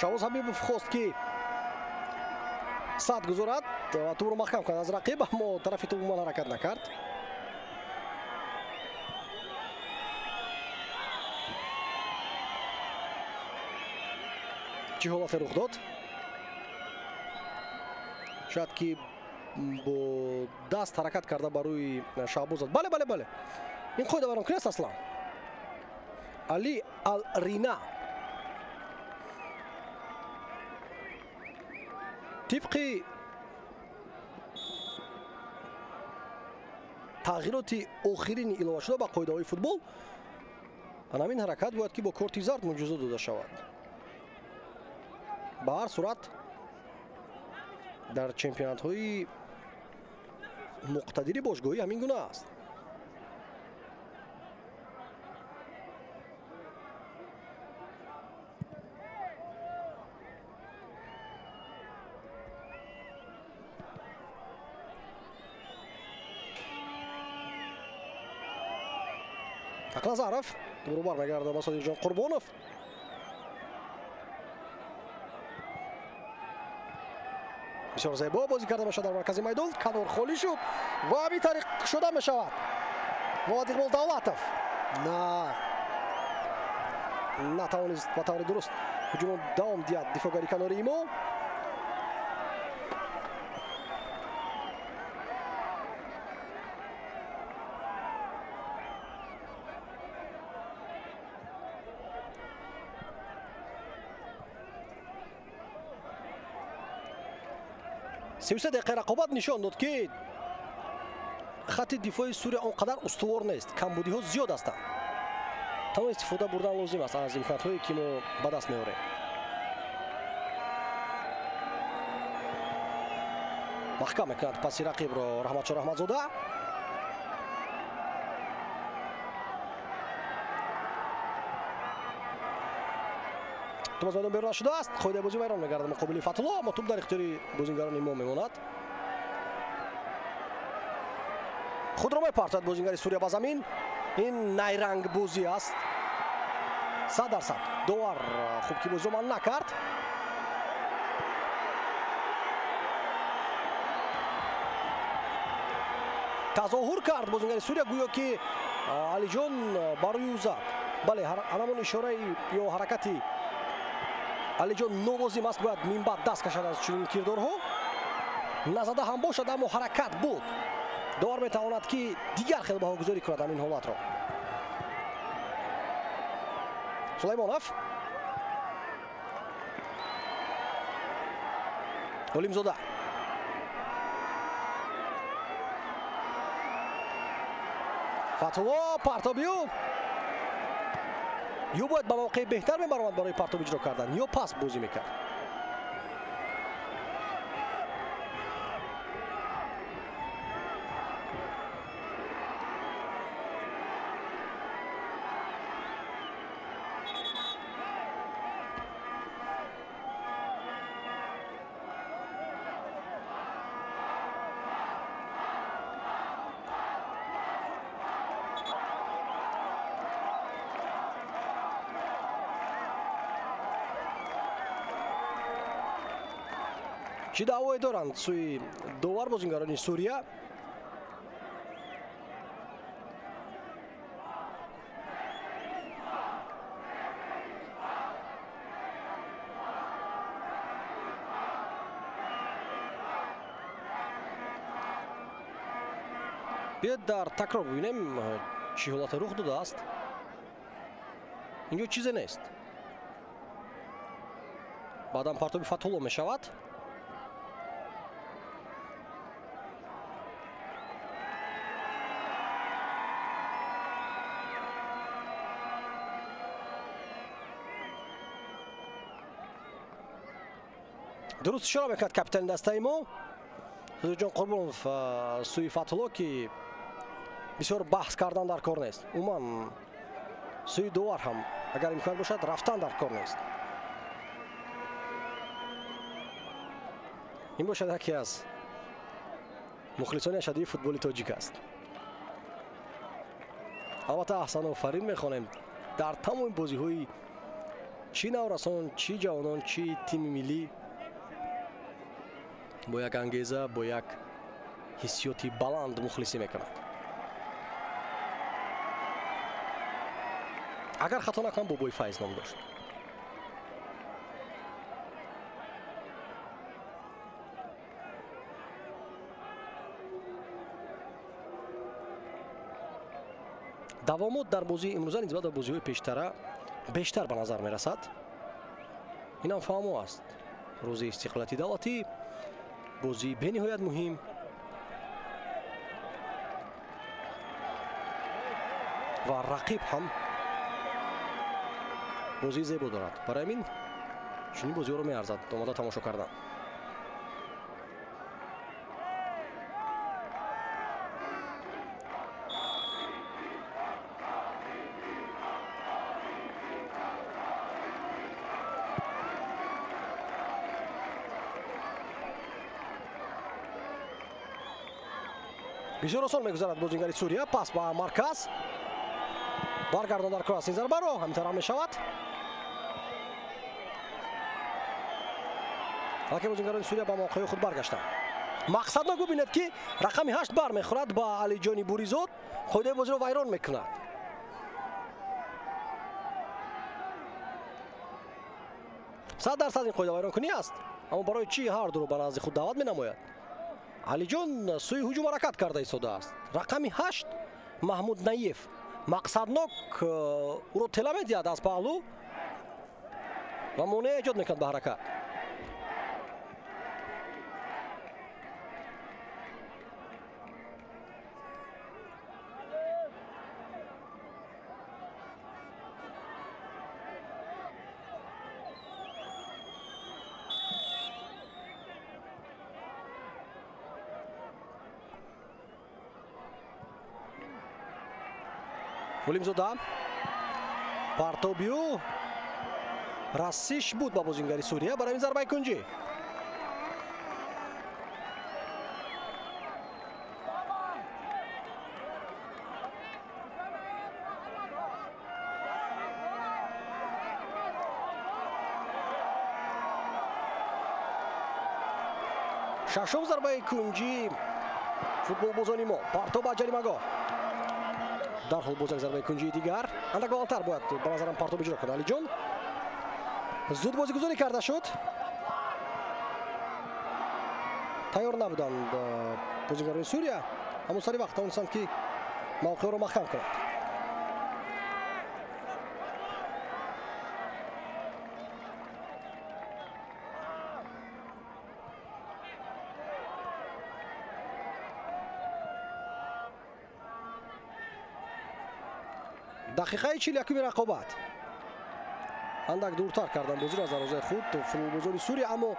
Шаҳбоз Ҳабибов хост ки сад гузорад ва тӯбро маҳкам кунад аз рақиб, аммо тарафи тӯб умуман ҳаракат накард. Чӣ ҳолате рух дод? Шояд ки бо даст ҳаракат карда ба рӯи Шаҳбоз зад. Бале, бале, бале. Ин қоида вайронкунӣ аст аслан. Али Ал-Рина тибқи тағйироти охирини иловашуда ба қоидаҳои футбол, ҳамин ҳаракат бояд ки бо корти зард муҷозот дода шавад. Ба ҳар сурат дар чемпионатҳои муқтадири бошгоҳӣ ҳамин гуна аст. Ақназаров тӯбро бармегардад ба Содиқҷон Қурбонов. Бисёр зебо бозӣ карда мешавад дар маркази майдон. Канор холӣ шуд ва ҳамин тариқ шуда мешавад. Муҳаммад Иқбол Давлатов на натавонист ба таври дуруст ҳуҷумро давом диҳад дифоъгари канории мо. Се дақиқа рақобат нишон дод ки хатти дифои Сурия он қадар устувор нест, камбудиҳо зиёд ҳастанд. Танҳо истифода бурдан лозим аст аз имкониятҳое ки мо ба даст меорем. Маҳкам мекунад паси рақибро Раҳматшо Раҳматзода. Тӯб аз майдон берун нашудааст. Қоидаи бозӣ вайрон мегардад муқобили Фатулло, аммо тӯб дар ихтиёри бозингарони мо мемонад. Худро мепартояд бозингари Сурия ба замин. Ин найрангбозӣ аст. 100%. Довар хуб ки бозиро ман накард. Тазоҳур кард бозингари Сурия, гӯё ки Алиҷон ба рӯи ӯ зад. Бале, ҳамон ишораи ё ҳаракати Алиҷон нолозим аст, бояд минбаъд даст кашад аз чунин кирдорҳо. Назада ҳам бошад, аммо ҳаракат буд. Довар метавонад ки дигар хел баҳогузорӣ кунад ҳамин ҳолатро. Сулаймонов, Олимзода, Фатулло партобиё ё бояд ба мавқеи беҳтар мебаромад барои партоб иҷро кардан, ё пас бозӣ мекард. Чӣ даъвое доранд сӯи довар бозингарони Сурия? Биёед дар такрор бибинем чӣ ҳолате рух додааст. Инҷо чизе нест. Баъдан партоби Фатҳулло мешавад. Дуруст ишора мекард капитани дастаи мо Ҳузурҷон Қурбонов сӯи Фатҳулло, ки бисёр баҳс кардан дар кор нест. Умуман сӯи довар ҳам агар имкон бошад рафтан дар кор нест. Ин бошад яке аз мухлисони ашаддии футболи тоҷик аст. Албатта аҳсанофарин мехонем дар тамоми бозиҳои чӣ наврасон, чӣ ҷавонон, чӣ тими миллӣ бо як ангеза, бо як ҳиссиёти баланд мухлисӣ мекунад. Агар хато накунам, Бобои Файз ном дошт. Давомот дар бозии имрӯза нисбат ба бозиҳои пештара бештар ба назар мерасад. Инам фаҳмо аст. Рӯзи истиқлолияти давлатӣ бозии бениҳоят муҳим. Ва рақиб ҳам бозии зебо дорад. Барои ҳамин чунин бозиҳоро меарзад омода тамошо кардан. Бисёр осон мегузарад бозингари Сурия. Пас ба марказ. Баргардон дар кор аст ин зарбаро. Ҳамин тараф мешавад. Ҳалки бозингарони Сурия ба мавқеи худ баргаштанд. Мақсаднок бубинед, ки рақами 8 бар мехӯрад ба Алиҷони Буризод. Қоидаи бозиро вайрон мекунад. 100% ин қоида вайронкунӣ аст. Аммо барои чӣ ҳар дуро ба назди худ даъват менамояд? Алиҷон сӯи ҳуҷум ҳаракат карда истодааст. Рақами 8 Маҳмуд Наев мақсаднок ӯро тела медиҳад аз паҳлӯ ва монеа эҷод мекунад ба ҳаракат. Ҳулимзода партобиу расиш буд ба бозингари Сурия барои зарбаи кунҷӣ. Шашум зарбаи кунҷӣ футболбозони мо. Партоб ба ҷаримагоҳ. Дарҳол боз як зарбаи кунҷии дигар. Андак баландтар бояд ба назарам партоб иҷро кунад Алиҷон. Зуд бозигузорӣ карда шуд. Тайёр набуданд бозигарони Сурия, аммо сари вақт тавонистанд, ки мавқеъро маҳкам кунанд. Дақиқаи 41 рақобат. Андак дуртар кардан бозиро аз дарвозаи худ футболбозони Сурия, аммо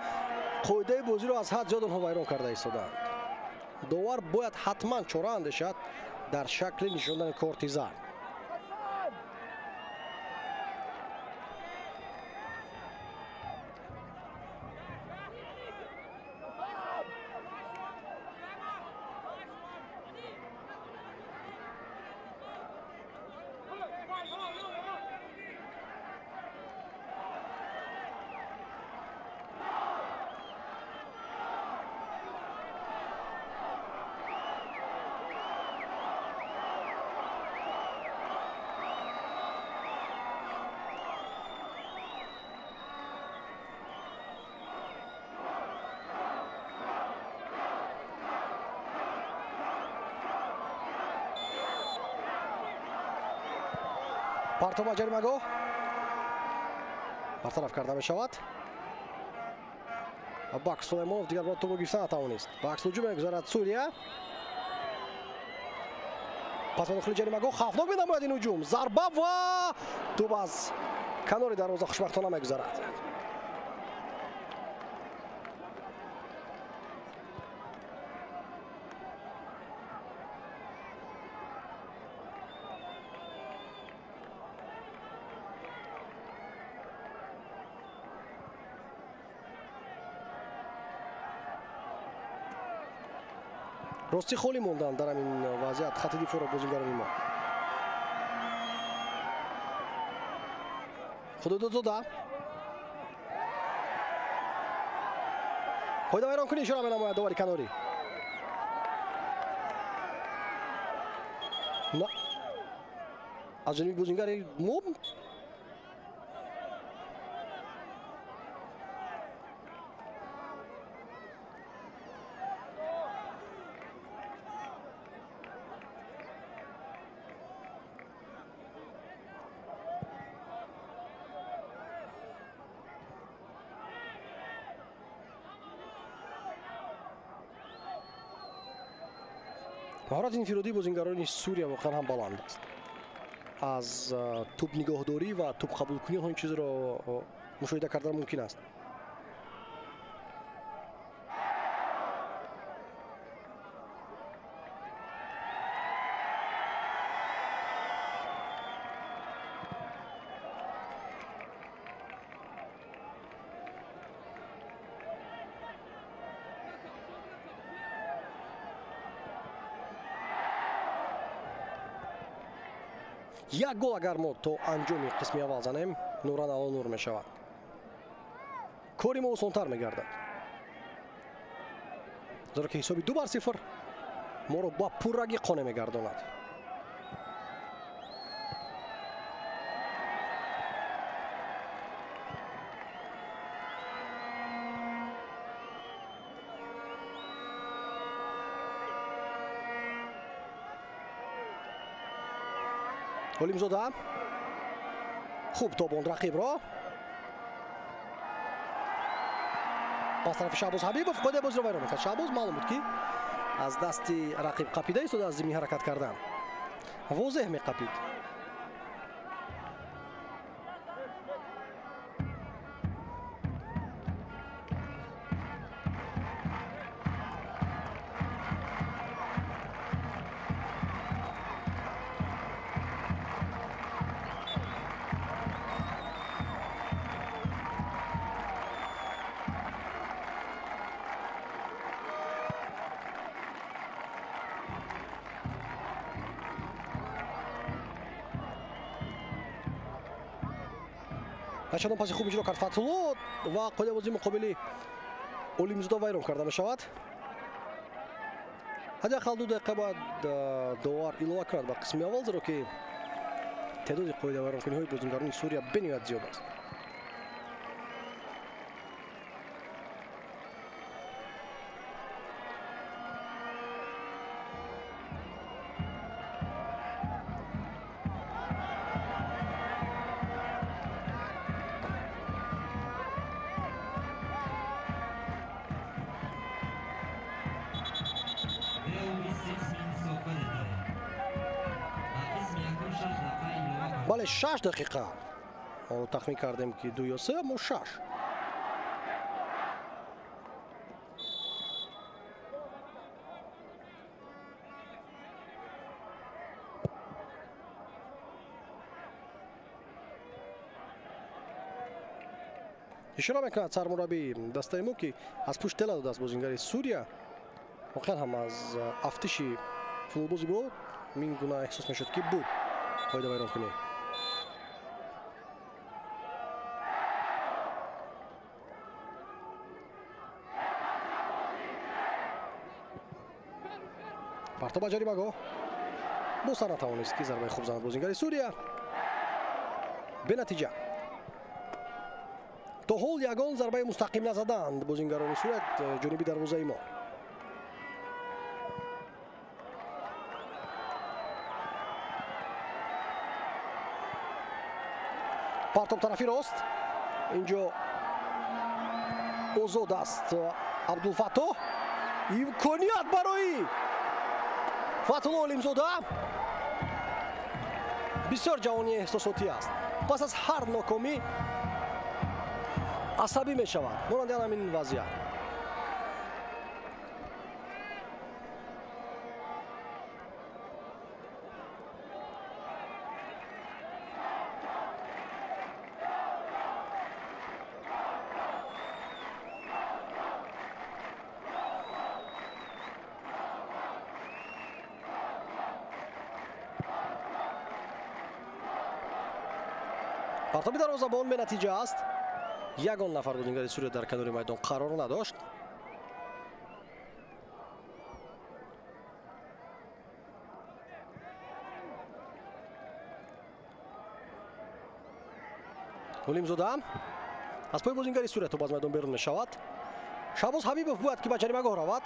қоидаи бозиро аз ҳад зиёд онҳо вайрон карда истодаанд. Довар бояд ҳатман чора андешад дар шакли нишондани корти зард. Партоб ба ҷаримагоҳ бартараф карда мешавад. Бак Сулаймонов дигар бор тӯбро гирифта натавонист. Ба акс ҳуҷум мегузарад Сурия. Пас ба дохили ҷаримагоҳ хавфнок менамояд ин ҳуҷум. Зарба ва тӯб аз канори дарвоза хушбахтона мегузарад. Рости холӣ монданд дар ҳамин вазъият хати дифоъро бозингарони мо. Худододзода қоидавайронкунӣ ишора менамояд довари канорӣ. Аз ҷониби бозингари мо маҳорати инфиродии бозингарони Сурия воқеан ҳам баланд аст. Аз тӯб нигоҳдорӣ ва тӯб қабулкунӣ ин чизро мушоҳида кардан мумкин аст. Як гол агар мо то анҷоми қисми аввал занем, нуран ало нур мешавад. Кори мо осонтар мегардад. Зеро ки ҳисоби 2-0 моро ба пуррагӣ қонеъ мегардонад. Олимзода хуб тобонд рақибро. Пас тарафи Шаҳбоз Ҳабибов қоидаи бозиро вайрон мекард. Шаҳбоз маълум буд, ки аз дасти рақиб қапида истода аз зимни ҳаракат кардан. Возеҳ меқапид. Чандон паси хуб иҷро кард Фатҳулло ва қоидаи бозии муқобили Олимзода вайрон карда мешавад. Ҳадди ақал 2 дақиқа бояд довар илова кунад ба қисми аввал, зеро ки теъдоди қоидавайронкуниҳои бозингарони Сурия бениҳоят зиёд аст. Бале, 6 дақиқа. Тахмин кардем, ки 2 ё 3, аммо 6. Ишора мекунад сармураббии дастаи мо, ки аз пушт тела додааст бозингари Сурия. Воқеан ҳам аз афтиши футболбози мо мин гуна эҳсос мешуд, ки буд қоидавайронкунӣ. Партоба ҷаримагоҳ. Боз натавонист, ки зарбаи хуб занад бозингари Сурия. Бенатиҷа. То ҳол ягон зарбаи мустақим назаданд бозингарони Сурия ҷониби дарвозаи мо. Партоб тарафи рост. Инҷо Озод аст Абдулфаттоҳ. Имконият барои Фатҳулло Олимзода. Бисёр ҷавони эҳсосотӣ аст. Пас аз ҳар нокомӣ асабӣ мешавад. Монанди ҳамин вазъият. Партоби дарвозабон бенатиҷа аст. Ягон нафар бозингари Сурия дар канори майдон қарор надошт. Ҳулимзода аз пои бозингари Сурия топ аз майдон берун мешавад. Шаҳбоз Ҳабибов бояд ки ба ҷаримагоҳ равад.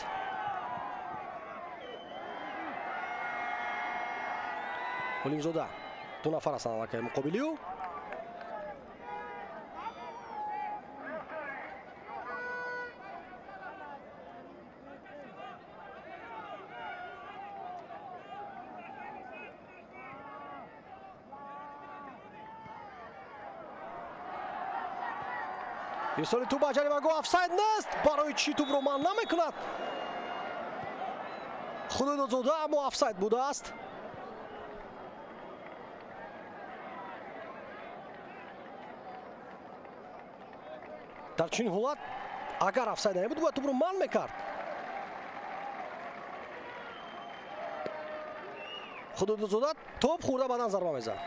Ҳулимзода ду нафар ҳастанд аллакай муқобили ӯ. Ирсоли туп ба ҷаримагоҳ, офсайд нест. Барои чӣ тупро манъ намекунад Худойдодзода, аммо офсайд будааст. Дар чунин ҳолат агар офсайд намебуд, бояд тупро манъ мекард. Худойдодзода топ хӯрда баъдан зарба мезад.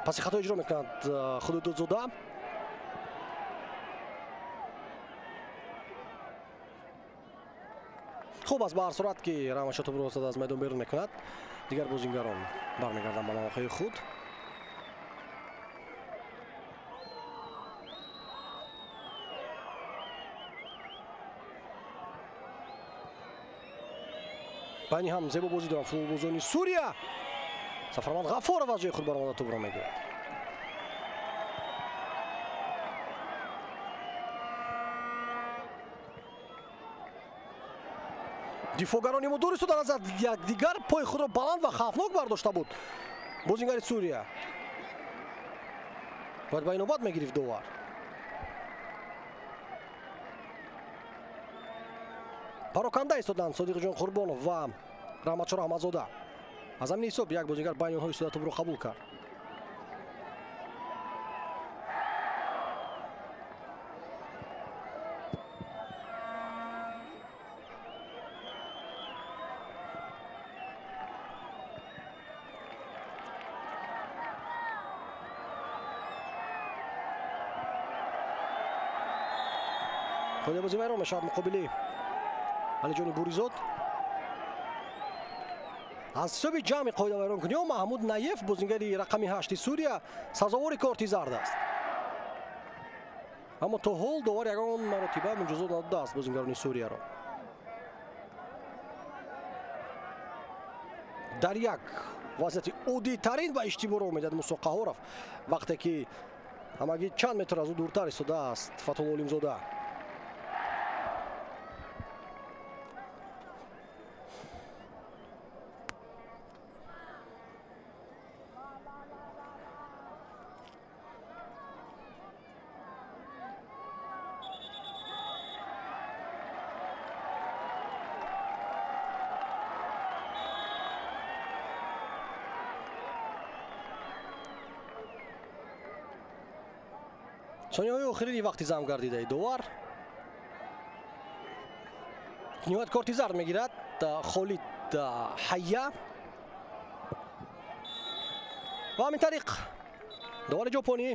Паси хато иҷро мекунад Худойдодзода. Хуб аст ба ҳар сурат ки Раҳматшо топро аз майдон берун мекунад. Дигар бозингарон бармегарданд ба мавқеи худ. Байни ҳам зебо бозӣ доранд футболбозони Сурия. Сафарманд Ғаффоров аз ҷои худ баромада топро мегирад. Дифоъгарони мо дур истоданд аз якдигар, пои худро баланд ва хавфнок бардошта буд бозингари Сурия. Бояд ба инобат мегирифт довар. Пароканда истоданд Содиқҷон Қурбонов ва Раҳматшо Раҳматзода. Аз ҳамин ҳисоб як бозингар байни онҳо истода топро қабул кард. Қоидабозӣ вайрон мешавад муқобили Алиҷони Буризод. Аз ҳисоби ҷамъи қоидавайронкуниҳо Маҳмуд Наев, бозингари рақами 8 Сурия, сазовори корти зард аст. Аммо то ҳол довар ягон маротиба муҷозот надодааст бозингарони Сурияро. Дар як вазъияти оддитарин ба иштибоҳ медиҳад Мусо Қаҳоров, вақте ки ҳамагӣ чанд метр аз ӯ дуртар истодааст Фатҳулло Олимзода. Сонияҳои охирини вақти зам гардидаи довар. Ниҳоят корти зард мегирад Холид Ҳайя. Ва ҳамин тариқ довари ҷопонӣ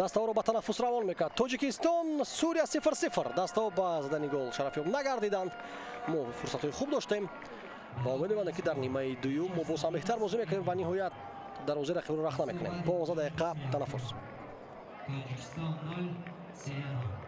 дастаҳоро ба танаффус равон мекард. Тоҷикистон Сурия 0-0. Дастаҳо ба задани гол шарафёб нагардиданд. Мо фурсатҳои хуб доштем ва умедворем, ки дар нимаи дуюм мо боз ҳам беҳтар бозӣ мекунем ва ниҳоят дарвозаи рақибро рахна мекунем. 15 дақиқа танаффус. Тоҷикистон 0, 0.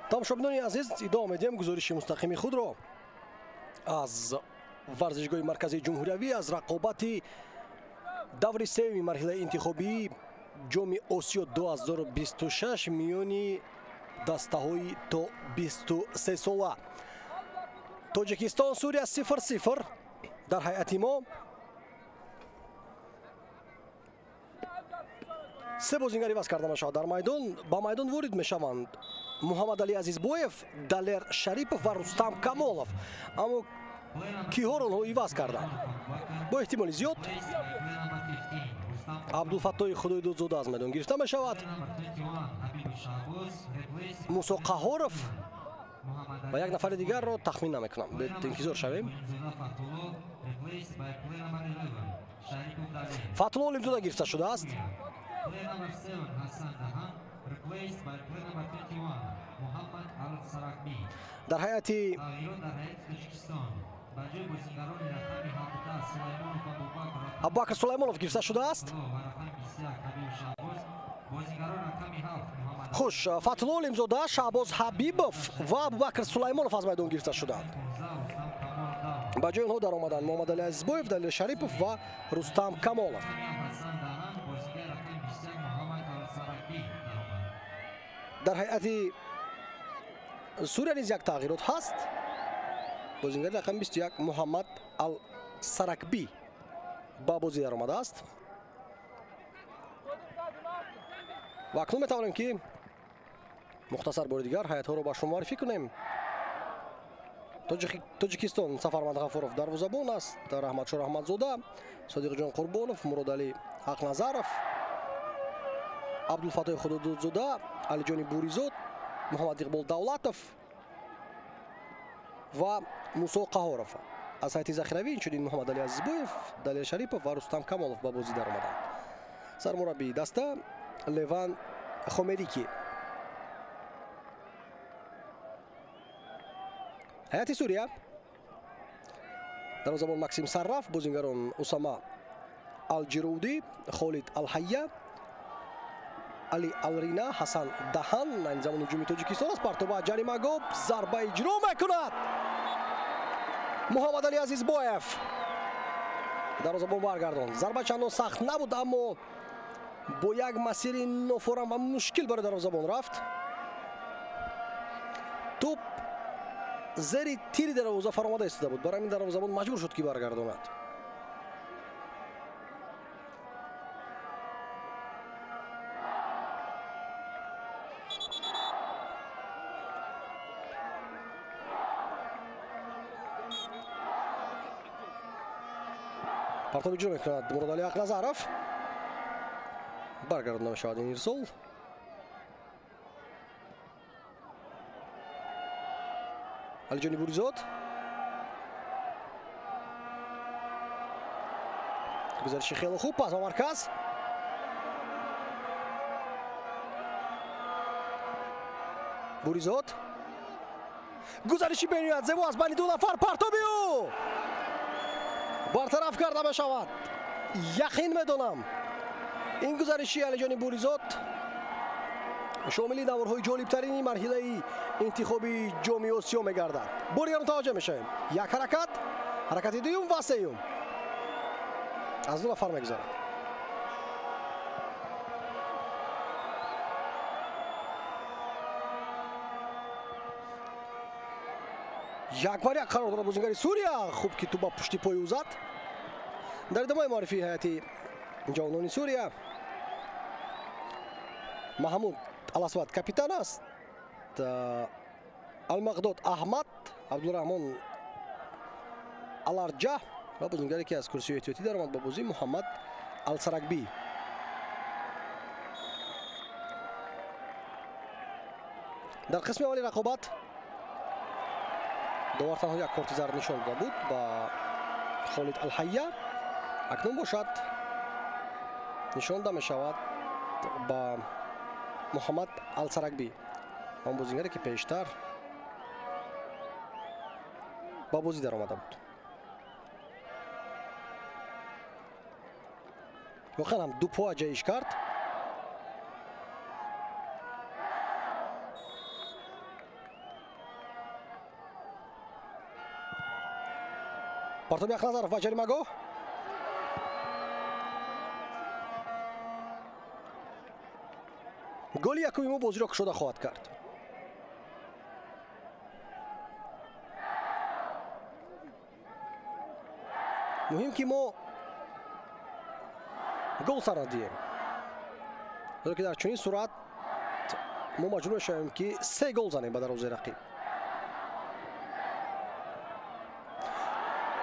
Тамошобинони азиз, идома медиҳем гузориши мустақими худро аз варзишгоҳи марказии ҷумҳуриявӣ, аз рақобати даври сеюми марҳилаи интихобии ҷоми Осиё 2026 миёни дастаҳои то 23 сола. Тоҷикистон Сурия 0-0 дар ҳайати мо се бозингар иваз карда мешавад дар майдон. Ба майдон ворид мешаванд Муҳаммадалӣ Азизбоев, Далер Шарипов ва Рустам Камолов. Аммо киҳоро онҳо иваз карданд? Бо эҳтимоли зиёд Абдулфаттоҳи Худойдодзода аз майдон гирифта мешавад. Мусо Қаҳоров ва як нафари дигарро тахмин намекунам. Интизор шавем. Фатулло Олимзода гирифта шудааст. Дар ҳайати Абубакр Сулаймонов гирифта шудааст. Хуш, Фатулло Олимзода, Шаҳбоз Ҳабибов ва Абубакр Сулаймонов аз майдон гирифта шуданд. Ба ҷои онҳо даромаданд Муҳаммадалӣ Азизбоев, Далер Шарипов ва Рустам Камолов. Дар ҳайати Сурия низ як тағйирот ҳаст. Бозингари рақами 21 Муҳаммад Ал-Саракбӣ ба бозӣ даромадааст. Ва акнун метавонем ки мухтасар бори дигар ҳайатҳоро ба шумо муаррифӣ кунем. Тоҷикистон Сафармад Ғафуров дарвозабон аст, Раҳматшо Раҳматзода, Содиқҷон Қурбонов, Муродалӣ Ҳақназаров, Абдулфаттоҳи Худододзода, Алиҷони Буризод, Муҳаммад Иқбол Давлатов ва Мусо Қаҳоров. Аз ҳайати захиравӣ инчунин Муҳаммадалӣ Азизбоев, Далер Шарипов ва Рустам Камолов ба бозӣ даромаданд. Сармураббии даста Леван Хомерики. Ҳайати Сурия дарвозабон Максим Сарраф, бозингарон Усама Алҷирудӣ, Холид Алҳайя, Али Алрина, Ҳасан Даҳан. Ин замон ҳуҷуми Тоҷикистон аст. Партоба ҷаримагоҳ, зарба иҷро мекунад Муҳаммадалӣ Азизбоев. Дарвозабон баргардон. Зарба чандон сахт набуд, аммо бо як масири нофорам ва мушкил барои дарвозабон рафт. Тӯп зери тири дарвоза фаромада истода буд. Барои ҳамин дарвозабон маҷбур шуд ки баргардонад. Партоб иҷро мекунад Муродалӣ Ҳақназаров. Баргардонда мешавад ин ирсол. Алиҷони Буризод. Гузариши хеле хуб, пас ба марказ. Буризод. Гузариши бениҳоят зебо аз байни ду нафар, партоби ӯ бартараф карда мешавад. Яқин медонам ин гузариши Алиҷони Буризод шомили наворҳои ҷолибтарини марҳилаи интихоби ҷоми Осиё мегардад. Бори дигар мутаваҷҷеҳ мешавем. Як ҳаракат, ҳаракати дуюм ва сеюм аз ду нафар мегузарад. Як бар як қарор дорад бозингари Сурия. Хуб ки тӯп ба пушти пои ӯ зад. Дар идомаи муаррифии ҳайати ҷавонони Сурия Маҳмуд Аласвад капитан аст, Алмағдод Аҳмад, Абдураҳмон Аларҷаҳ ва бозингаре ки аз курсии эҳтиётӣ даромад ба бозӣ Муҳаммад Алсаракбӣ. Дар қисми аввали рақобат довар танҳо як корти зард нишон дода буд ба Холид Алҳайя. Акнун бошад нишон дода мешавад ба Муҳаммад Алсаракбӣ, он бозингаре ки пештар ба бозӣ даромада буд. Воқеан ҳам ду по ҷаиш кард. Партоби Яхназаров ба ҷаримагоҳ. Голи якуми мо бозиро кушода хоҳад кард. Муҳим ки мо гол сар надиҳем, зеро ки дар чунин сурат мо маҷбур мешавем ки 3 гол занем ба дарвозаи рақиб.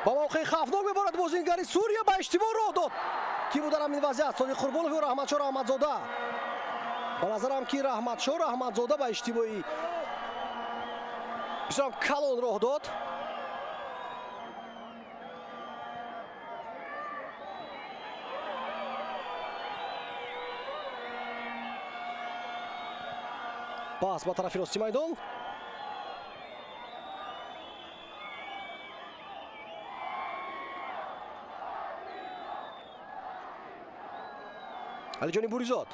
Ба мавқеи хавфнок меборад бозингари Сурия, ба иштибоҳ роҳ дод. Ки буд дар ҳамин вазъият? Содиқ Қурбонов ё Раҳматшоҳ Раҳматзода? Ба назарам ки Раҳматшоҳ Раҳматзода ба иштибоҳи бисёр калон роҳ дод. Пас ба тарафи рости майдон. Алиҷони Буризод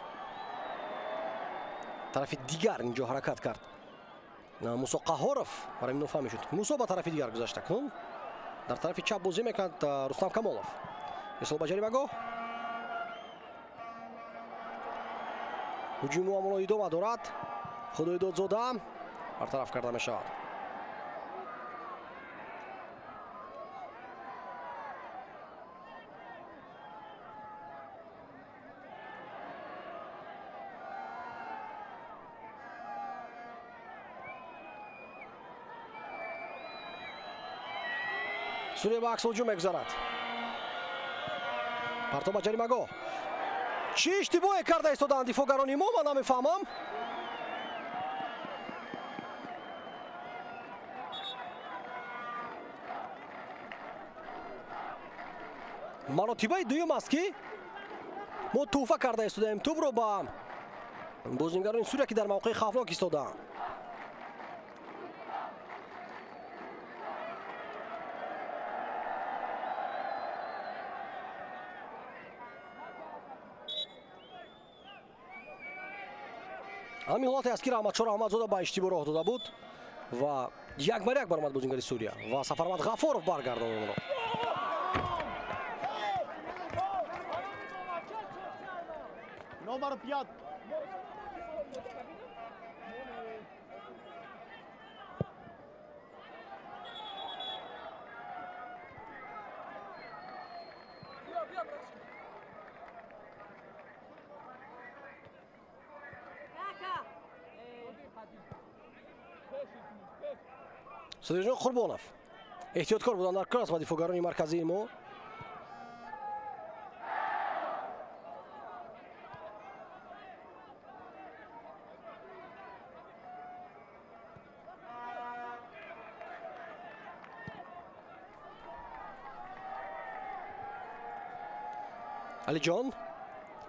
тарафи дигар инҷо ҳаракат кард. Мусо Қаҳоров барои нофаҳмӣ шуд. Мусо ба тарафи дигар гузашта. Акнун дар тарафи чап бозӣ мекунад Рустам Камолов. Исол ба ҷаримагоҳ. Ҳуҷуми муомило идома дорад. Худойдодзода бартараф карда мешавад. Сурия ба акс ҳуҷум мегузарад. Партоб ба ҷаримагоҳ. Чӣ иштибоҳе карда истодаанд дифоъгарони мо, ман намефаҳмам. Маротибаи дуюм аст ки мо тӯҳфа карда истодаем тӯбро ба бозингарони Сурия, ки дар мавқеи хавфнок истодаанд. Ҳамин ҳолате аст ки Раҳматшоҳ Раҳматзода ба иштибоҳ роҳ дода буд ва як бар як баромад бозингари Сурия ва Сафармад Ғафоров баргардонд онро. Номер 5. Содиқҷон Қурбонов эҳтиёткор буданд дар кор аст ба дифоъгарони марказии мо. Алиҷон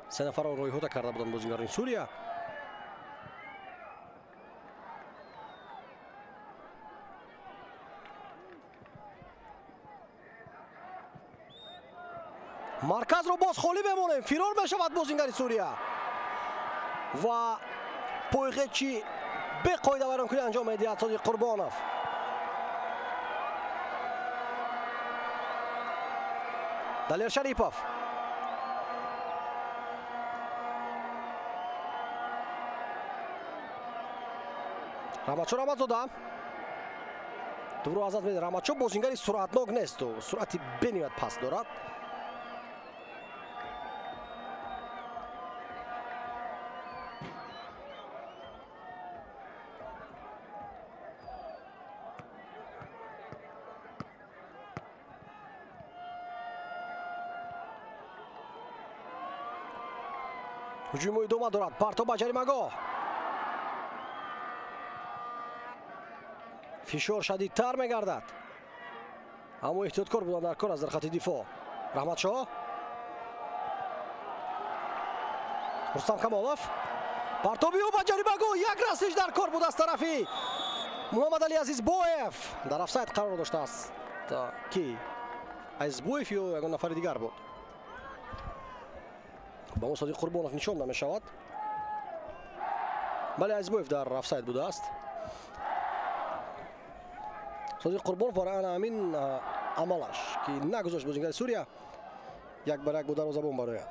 се нафарро рӯйҳота карда буданд бозингарони Сурия. Марказро боз холӣ мемонем. Фирор мешавад бозингари Сурия ва пойғечи беқоида вайронкунӣ анҷом медиҳад Содиқ Қурбонов. Далер Шарипов. Раҳматшоҳ Раҳматзода тӯбро аз даст медиҳад. Раҳматшоҳ бозингари суръатнок несту суръати бениҳоят паст дорад. Ҳуҷуми идома дорад. Партоб ба ҷаримагоҳ. Фишор шадидтар мегардад, аммо эҳтиёткор буданд дар кор аз дар хати дифоъ. Раҳматшоҳ, Рустам Камолов. Партоби ӯ ба ҷаримагоҳ. Як расиш дар кор буд аз тарафи Муҳаммадали Азизбоев. Дар офсайд қарор доштааст ки Азизбоев ё ягон нафари дигар буд. Ба мо Содиқ Қурбонов нишон намешавад. Бале, Азизбоев дар офсайд будааст. Содиқ Қурбонов барои ана ҳамин амалаш, ки нагузошт бозингари Сурия як бар як бо дарвозабон барояд.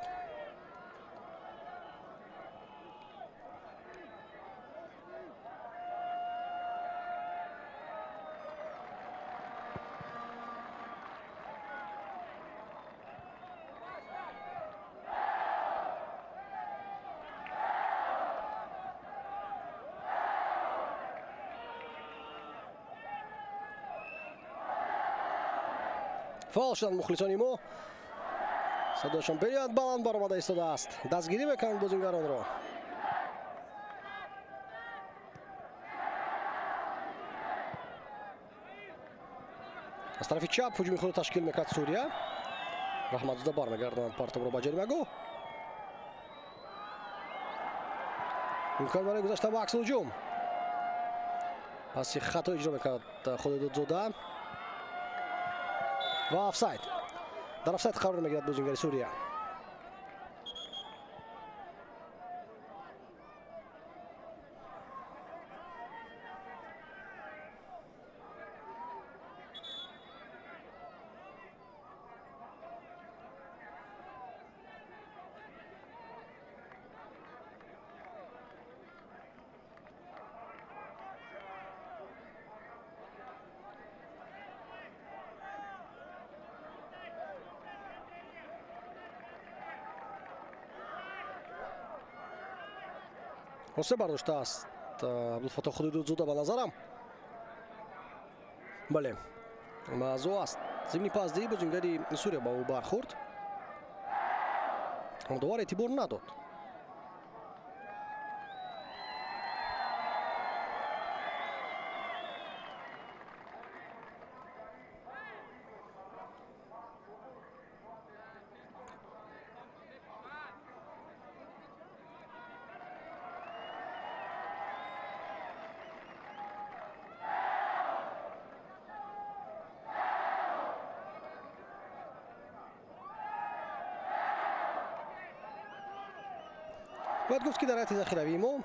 Фаъол шуданд мухлисони мо, садояшон бениҳоят баланд баромада истодааст. Дастгирӣ мекунанд бозингаронро. Аз тарафи чап ҳуҷуми худро ташкил мекард Сурия. Раҳматзода бармегардонад партобро ба ҷаримагоҳ. Имкон барои гузаштан ба акси ҳуҷум. Паси хато иҷро мекард Худойдодзода ва офсайд. Дар офсайд қарор мегирад бозингари Сурия. Ҳосе бардоштааст Абдулфаттоҳ Худойдодзода ба назарам. Бале, мавзӯъ аст. Зимни пасдиҳӣ бозингари Сурия ба ӯ бархӯрд. Довар эътибор надод. Бояд гуфт, ки дар ҳайати захиравии мо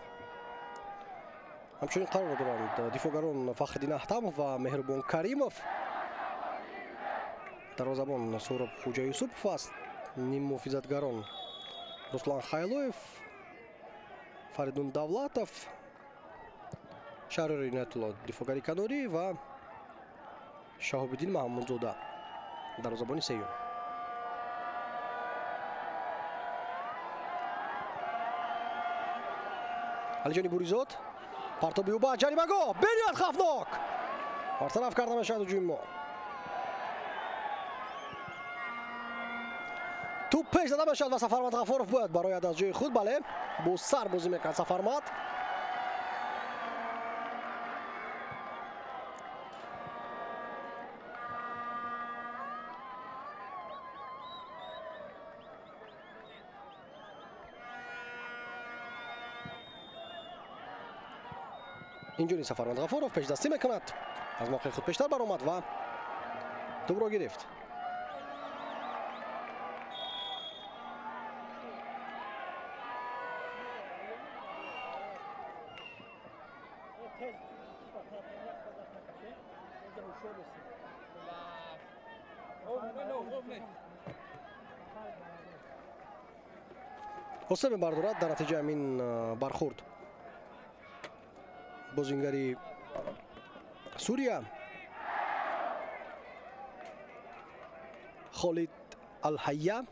ҳамчунин қарор доранд дифоъгарон Фахриддин Аҳтамов ва Меҳрубон Каримов. Дарвозабон Суҳроб Хуҷаюсупов аст. Ниммуҳофизатгарон Руслан Хайлоев, Фаридун Давлатов, Шаҳриёр Иноятулло дифоъгари канорӣ ва Шаҳобиддин Маҳмудзода дарвозабони сеюм. Алиҷони Буризод, партоби ӯ ба ҷаримагоҳ, бениҳоят хавфнок, бартараф карда мешавад ҳуҷуми мо. Тӯп пеш зада мешавад ва Сафармад Ғафоров бояд барояд аз ҷои худ. Бале, бо сар бозӣ мекард Сафармад. Инҷони Сафармад Ғафоров пешдастӣ мекунад, аз мавқеи худ пештар баромад ва тӯбро гирифт. Ҳосе мебардорад дар натиҷаи ҳамин бархӯрд бозингари Сурия Холид Алҳайя.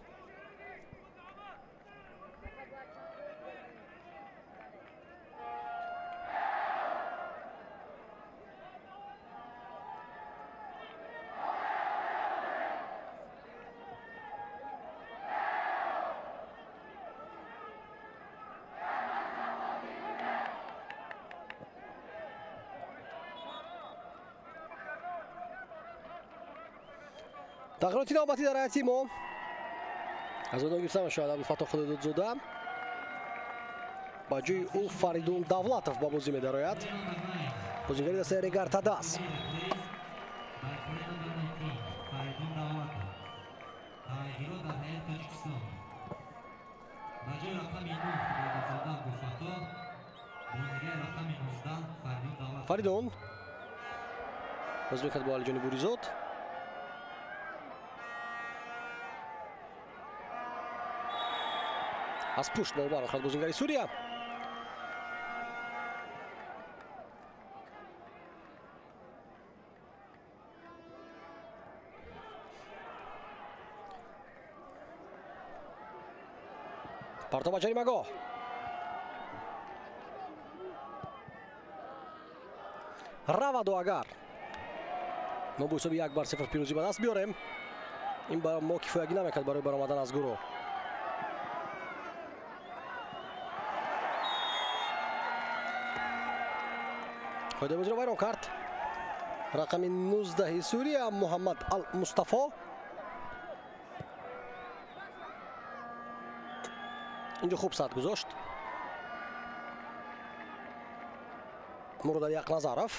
Тағйироти навбатӣ дар ҳайати мо аз одон гирифта мешавад Абдулфаттоҳ Худойдодзода. Ба ҷои ӯ Фаридун Давлатов ба бозӣ медарояд, бозингари дастаи Регар Тадас. Фаридун Бозӣ мекард бо Алиҷони Буризод. Аз пушт ба бар охрад бозингари Сурия. Партоб ба ҷаримагоҳ. Раваду агар мо бо ҳисоби 1-0 пирӯзӣ ба даст биёрем, ин ба мо кифоягӣ намекард барои баромадан аз гурӯҳ. Қоидаи бозиро вайрон кард рақами 19 Сурия Муҳаммад Ал-Мустафо. Инҷо хуб сад гузошт Муродали Ақназаров.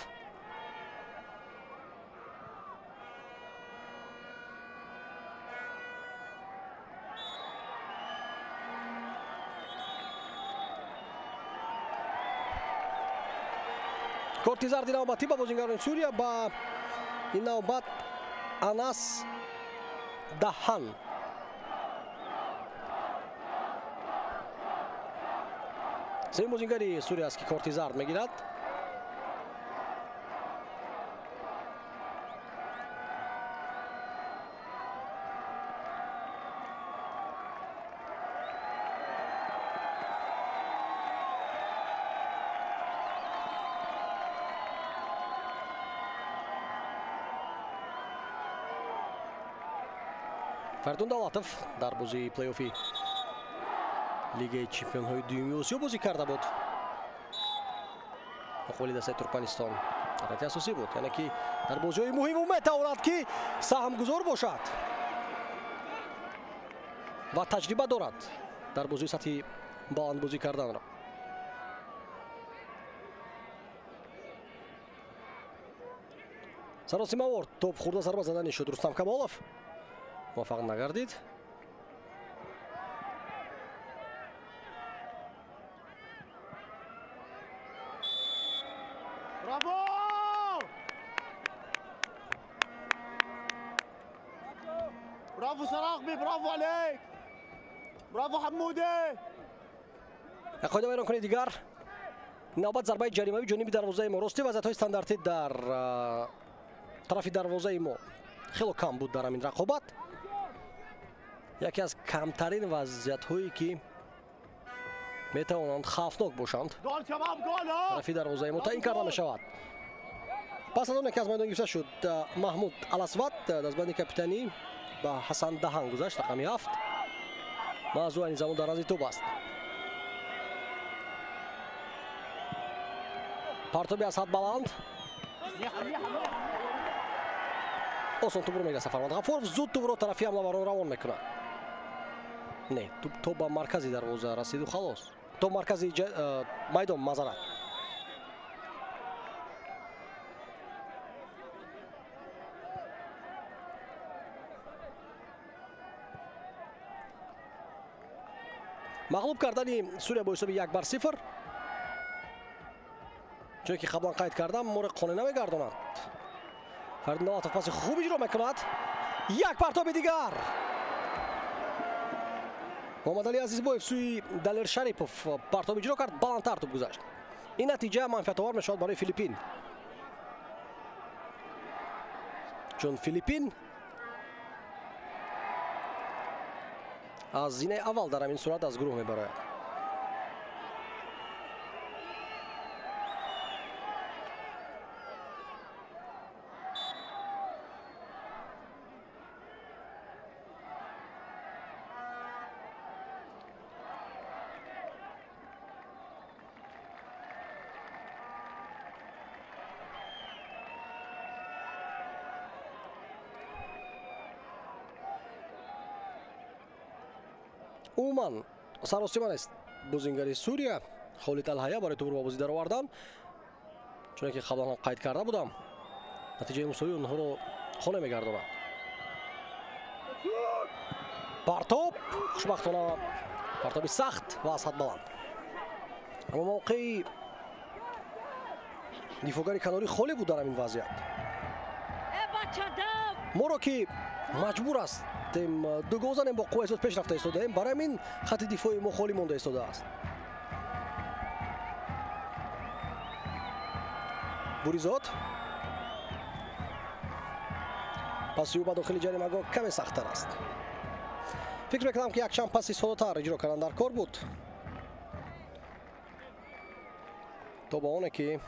Корти зарди навбатӣ ба бозингарони Сурия, ба ин навбат Анас Даҳан. Сеюм бозингари Сурия аст, ки корти зард мегирад. Фаридун Давлатов дар бозии плей-оффи Лигаи чемпионҳои дуюми Осиё бозӣ карда буд. Муқобили дастаи Туркманистон ҳаракати асосӣ буд, яъне ки дар бозиҳои муҳим ӯ метавонад, ки саҳмгузор бошад ва таҷриба дорад дар бозии сатҳи баланд бозӣ карданро. Саросимавор топ хӯрда зарба задани шуд Рустам Камолов. Муваффақ нагардид. Браво! Браво Сарағби, браво алейк! Браво Ҳаммуде! Қоида вайронкунии дигар. Навбат зарбаи ҷаримавӣ ҷониби дарвозаи мо. Рости вазъиятҳои стандартӣ дар тарафи дарвозаи мо хело кам буд дар ҳамин рақобат. Яке аз камтарин вазъиятҳое, ки метавонанд хавфнок бошанд, тарафи дарвозаи мо таъин карда мешавад. Пас аз он яке аз майдон гирифта шуд Маҳмуд Аласвад, дастбанди капитанӣ ба Ҳасан Даҳан гузашт, рақами 7. Мавзӯъ айни замон дар назди тӯб аст. Партоби аз ҳад баланд. Осон тӯбро мегирад Сафарманд Ғафуров, зуд тӯбро тарафи ҳамлаварон равон мекунад. Не, тӯб то ба маркази дарвоза расиду халос. То маркази майдон, мазарат. Мағлуб кардани Сурия бо ҳисоби 1-0. Чунки қаблан қайд кардам, моро қонеъ намегардонад. Фаридун Давлатов паси хуб иҷро мекунад. Як партоби дигар. Муҳаммадали Азизбоев сӯи Далер Шарипов партоб иҷро кард, баландтар тӯб гузашт. Ин натиҷа манфиатовар мешавад барои Филиппин. Чун Филиппин аз зинаи аввал дар ҳамин сурат аз гурӯҳ мебарояд. Умуман саросима нест бозингари Сурия Холид Алҳая барои тӯбро ба бозӣ даровардан, чунки қаблан ҳам қайд карда будам, натиҷаи мусовӣ онҳоро хона мегардонад. Партоб, хушбахтона партоби сахт ва аз ҳад баланд. Аммо мавқеи дифоъгари канорӣ холӣ буд дар ҳамин вазъият. Моро ки маҷбур ҳастем ду гол занем, бо қувваи зиёд пеш рафта истодаем, барои ҳамин хати дифои мо холӣ монда истодааст. Буризод паси ӯ ба дохили ҷаримагоҳ каме сахттар аст. Фикр мекунам, ки якчанд паси содатар иҷро кардан дар кор буд, то ба оне ки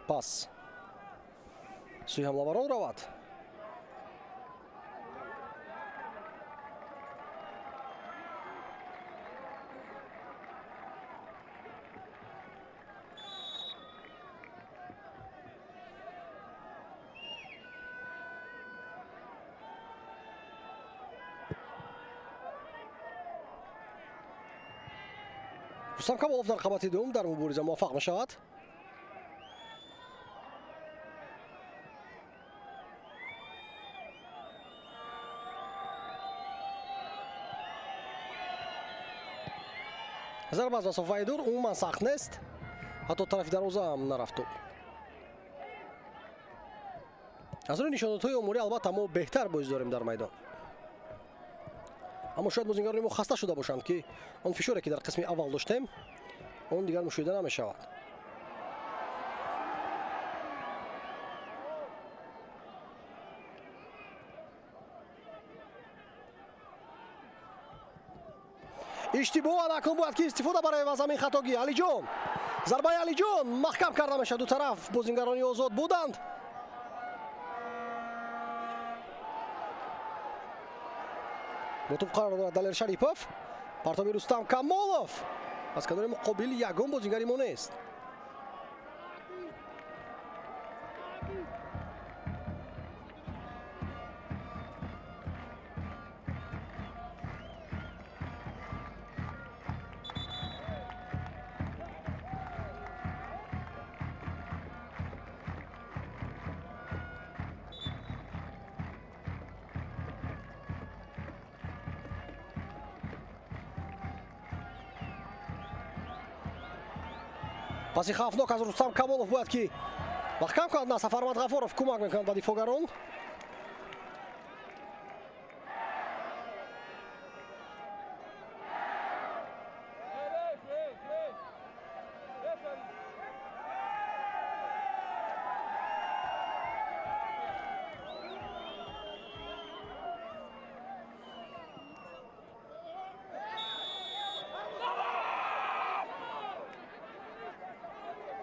пас сӯи ҳамлаварон равад. Рустам Камолов дар қабати дуюм дар мубориза муваффақ мешавад. Зарба аз масофаи дур умуман сахт нест, ҳатто тарафи дарвоза ҳам нарафт тӯб. Аз рӯи нишондодҳои оморӣ албатта мо беҳтар бозӣ дорем дар майдон, аммо шояд бозингарони мо хаста шуда бошанд, ки он фишоре ки дар қисми аввал доштем, он дигар мушоҳида намешавад. Иштибоҳ акнун бояд ки истифода барои аз ҳамин хатогӣ. Алиҷон, зарбаи Алиҷон маҳкам карда мешавад. Ду тараф бозингарони озод буданд. Бо тӯб қарор дорад Далер Шарипов. Партоби Рустам Камолов аз канори муқобил ягон бозингари мо нест. Паси хавфнок аз Рустам Камолов бояд ки маҳкам кунад. На, Сафармад Ғафоров кӯмак мекунад ба дифоъгарон.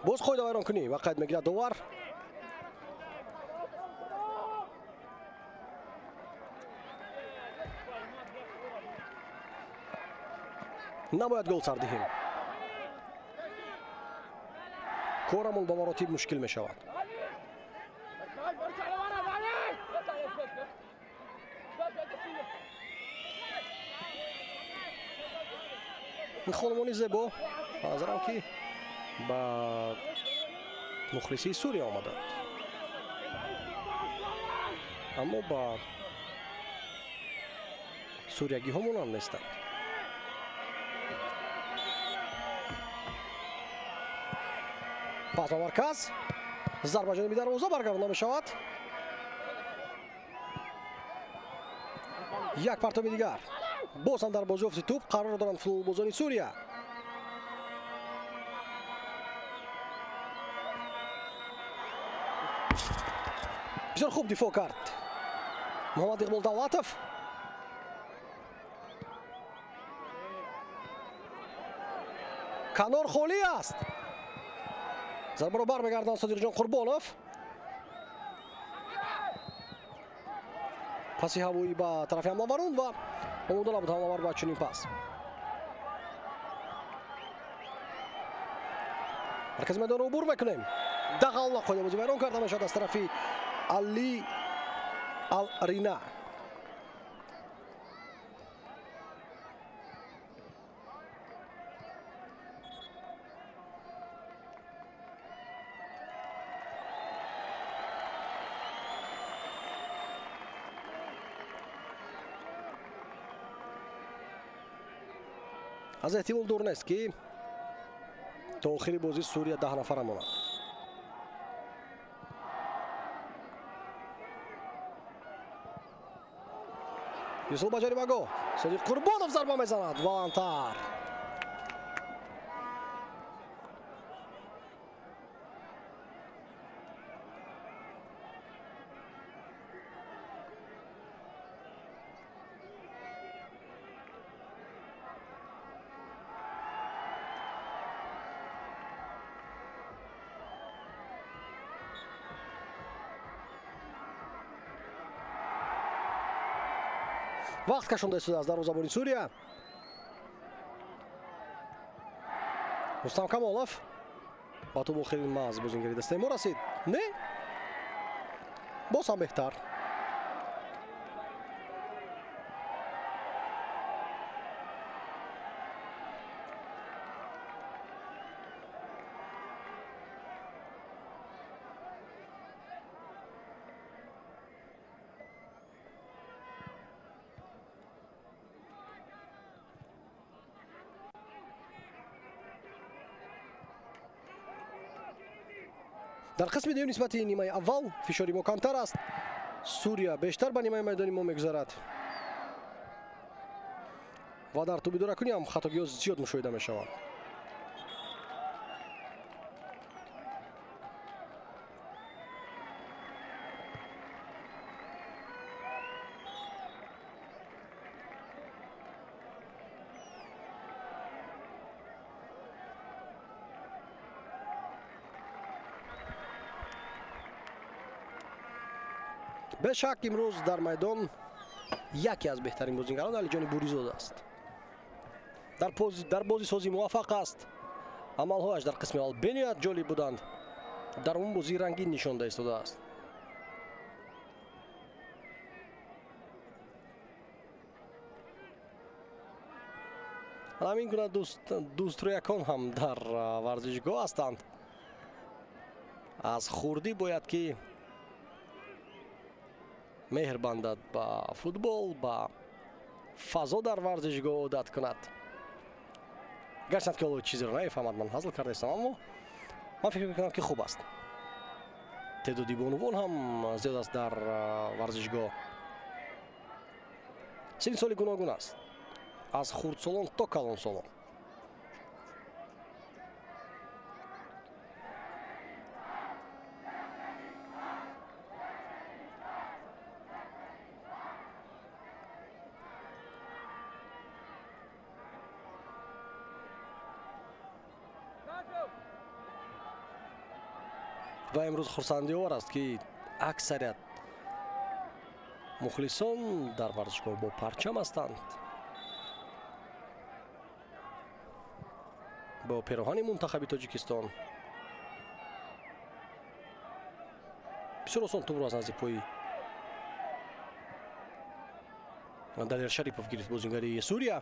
Боз қоидавайронкунӣ ва қайд мегирад довар. Набояд гол сар диҳем, корамон ба маротиб мушкил мешавад. Ин хонумони зебо ба назарам ки ба мухлисии Сурия омаданд, аммо ба суриягиҳо монанд нестанд. Пас ба марказ, зарба ҷониби дарвоза баргардонда мешавад. Як партоби дигар, боз ҳам дар бозёфти тӯб қарор доранд футболбозони Сурия. Бисёр хуб дифоъ кард Муҳаммад Иқбол Давлатов. Канор холӣ аст. Зарбаро бармегардонад Содиқҷон Қурбонов. Паси ҳавоӣ ба тарафи ҳамлаварон ва омода набуд ҳамлавар ба чунин пас. Маркази майдонро убур мекунем. Дағал қоидабозӣ вайрон карда мешавад аз тарафи Али Ал-Рина. Аз эҳтимол дур нест, ки то охири бозӣ Сурия 10 нафара монад. Юсуф ба ҷаримагоҳ. Содиқ Қурбонов зарба мезанад. Баландтар. Вақт кашонда истодааст дарвозабони Сурия. Рустам Камолов ба тӯб охирин маҳз бозингари дастаи мо расид. Не? Боз ҳам беҳтар. Дар қисми дуюм нисбати нимаи аввал фишори мо камтар аст. Сурия бештар ба нимаи майдони мо мегузарад ва дар тӯбидоракунӣ ҳам хатогиҳо зиёд мушоҳида мешаванд. Бешак имрӯз дар майдон яке аз беҳтарин бозингарон Алиҷони Буризода аст. Дар бозисозӣ муваффақ аст. Амалҳояш дар қисми аввал бениҳоят ҷолиб буданд. Дар он бозӣ рангин нишонда истодааст. Ҳамин гуна дӯстрӯякон ҳам дар варзишгоҳ ҳастанд. Аз хурдӣ бояд ки меҳр бандад ба футбол, ба фазо дар варзишгоҳ одат кунад. Гарчанд ки ҳоло чизеро намефаҳмад, ман ҳазл кардаистам, аммо ман фикр мекунам ки хуб аст. Теъдоди бонувон ҳам зиёд аст дар варзишгоҳ. Синни соли гуногун аст, аз хурдсолон то калонсолон. Ва имрӯз хурсандиовар аст, ки аксарият мухлисон дар варзишгоҳ бо парчам ҳастанд, бо пероҳани мунтахаби Тоҷикистон. Бисёр осон тӯбро аз назди пои Далер Шарипов гирифт бозингари Сурия.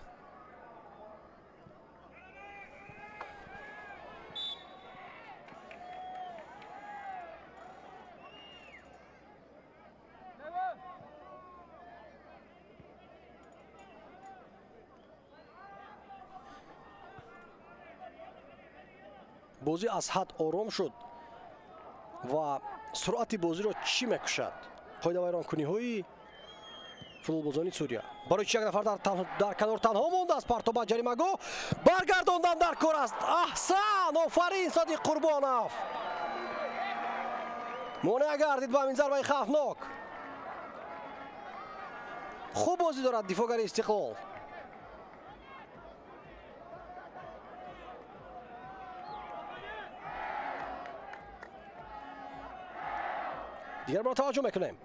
Бозӣ аз ҳад ором шуд ва суръати бозиро чӣ мекушад? Қоидавайронкуниҳои футболбозони Сурия. Барои чи як нафар дар канор танҳо мондааст, партоба ҷаримагоҳ баргардондан дар кор аст. Аҳсан, офарин Содиқ Қурбонов. Монеа гардид ба ҳамин зарбаи хавфнок. Хуб бозӣ дорад дифоъгари Истиқлол. Дигар бор таваҷҷӯҳ мекунем.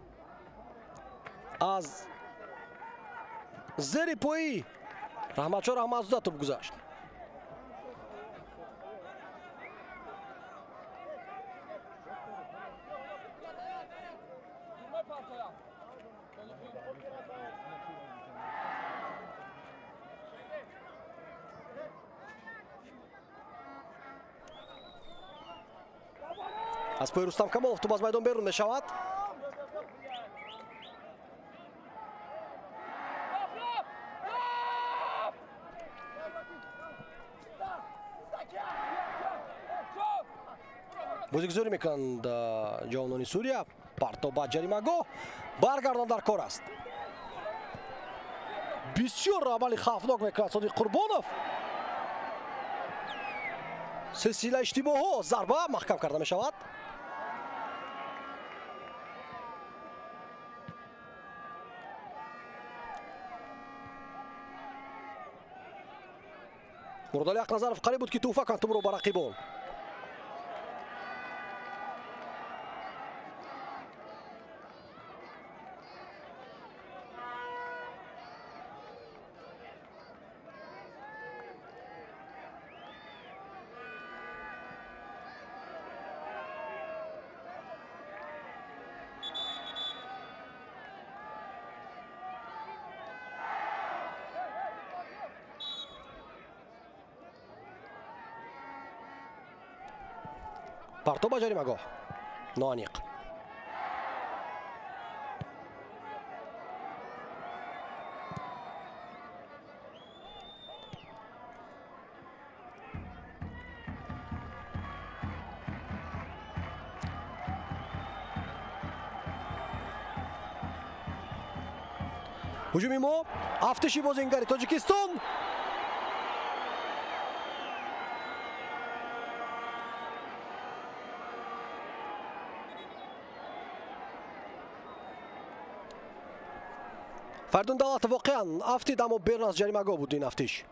Аз зери пои Раҳматшоҳ Раҳматзода тӯб гузашт. Аз пои Рустам Камолов тӯб аз майдон берун мешавад. Бозигузорӣ мекунанд ҷавонони Сурия. Партоба ҷаримагоҳ баргардон дар кор аст. Бисёр амали хавфнок мекунад Содиқ Қурбонов. Силсила иштибоҳҳо, зарба маҳкам карда мешавад. Муродалӣ Ақназаров қариб буд, ки тӯҳфа кунад тӯбро ба рақибон. Партоб ба ҷаримагоҳ ноаниқ. Ҳуҷуми мо, афтиши бозингари Тоҷикистон. Фаридун Давлатов воқеан афтид, аммо берун аз ҷаримагоҳ буд ин афтиш.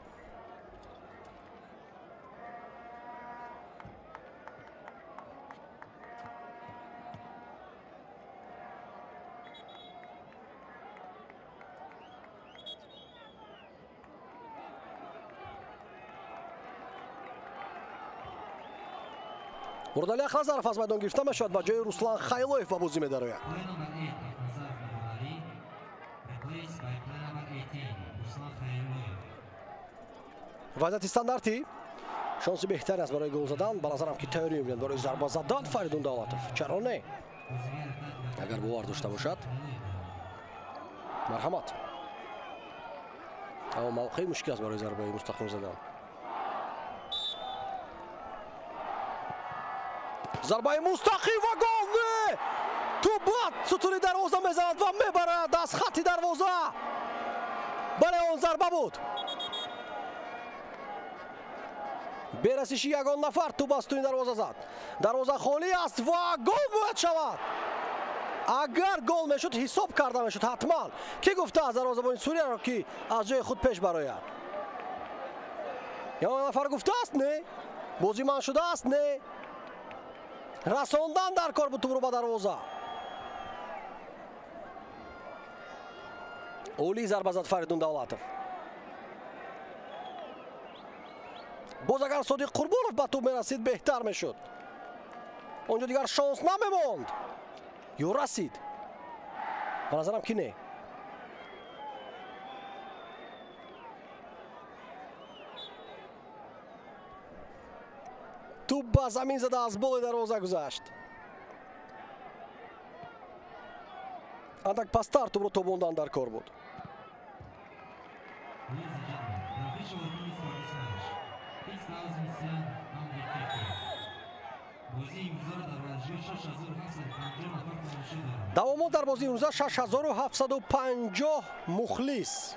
Муродалӣ Ақназаров аз майдон гирифта мешавад ва ҷои Руслан Хайлоев ба бозӣ медарояд. Вазъияти стандартӣ, шонси беҳтаре аст барои гол задан. Ба назарам, ки тайёрӣ мебинад барои зарба задан Фаридун Давлатов. Чаро не? Агар бовар дошта бошад, марҳамат. Аммо мавқеи мушкил аст барои зарбаи мустақим задан. Зарбаи мустақим ва гол! Не! Тӯб бад сутуни дарвоза мезанад ва мебарад аз хатти дарвоза. Бале, он зарба буд. Берасиши ягон нафар тӯб аз сутуни дарвоза зад. Дарвоза холӣ аст ва гол бояд шавад. Агар гол мешуд, ҳисоб карда мешуд ҳатман. Кӣ гуфтааст дарвозабони Сурияро, ки аз ҷои худ пеш барояд? Ягон нафар гуфтааст? Не. Бозӣ манъ шудааст? Не. Расондан дар кор буд тӯбро ба дарвоза. Олӣ зарба зад Фаридун Давлатов. Боз агар Содиқ Қурбонов ба тӯб мерасид, беҳтар мешуд. Онҷо дигар шонс намемонд. Ё расид? Ба назарам, ки не. Тӯб ба замин зада аз боли дарвоза гузашт. Андак пасттар тӯбро тобондан дар кор буд. Давомот дар бозии имрӯза 6750 мухлис.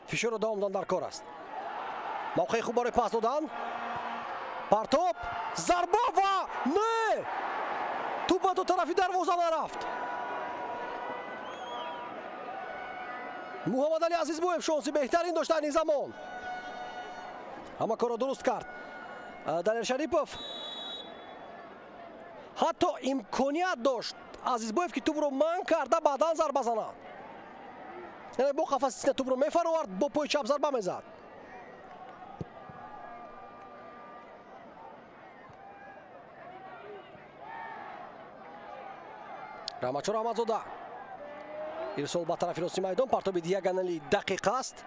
Фишорро давом додан дар кор аст. Мавқеи хуб барои пас додан. Партоб, зарба ва не! Тӯб ба ду тарафи дарвоза нарафт. Муҳаммадалӣ Азизбоев шонси беҳтарин дошт айни замон. Ҳама корро дуруст кард. Далер Шарипов ҳатто имконият дошт Азизбоев, ки тӯбро манъ карда баъдан зарба занад. Яъне бо қафаси сина тӯбро мефаровард, бо пои чап зарба мезад. Раҳматшо Раҳматзода. Ирсол ба тарафи рости майдон, партоби диагонали дақиқ аст.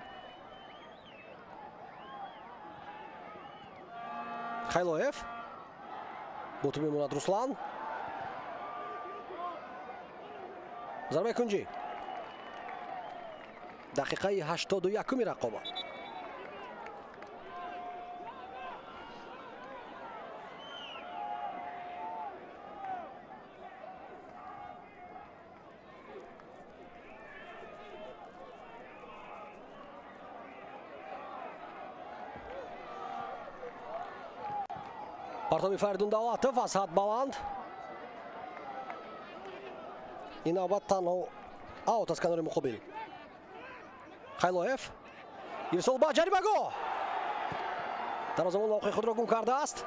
Хайлоев бо тӯб мемонад Руслан. Зарбаи кунҷӣ. Дақиқаи 81-уми рақобат. Партоби Фаридун Давлатов аз ҳад баланд. Ин навбат танҳо аут аз канори муқобил. Хайлоев ирсол ба ҷаримагоҳ. Дарвозабон мавқеи худро гум кардааст.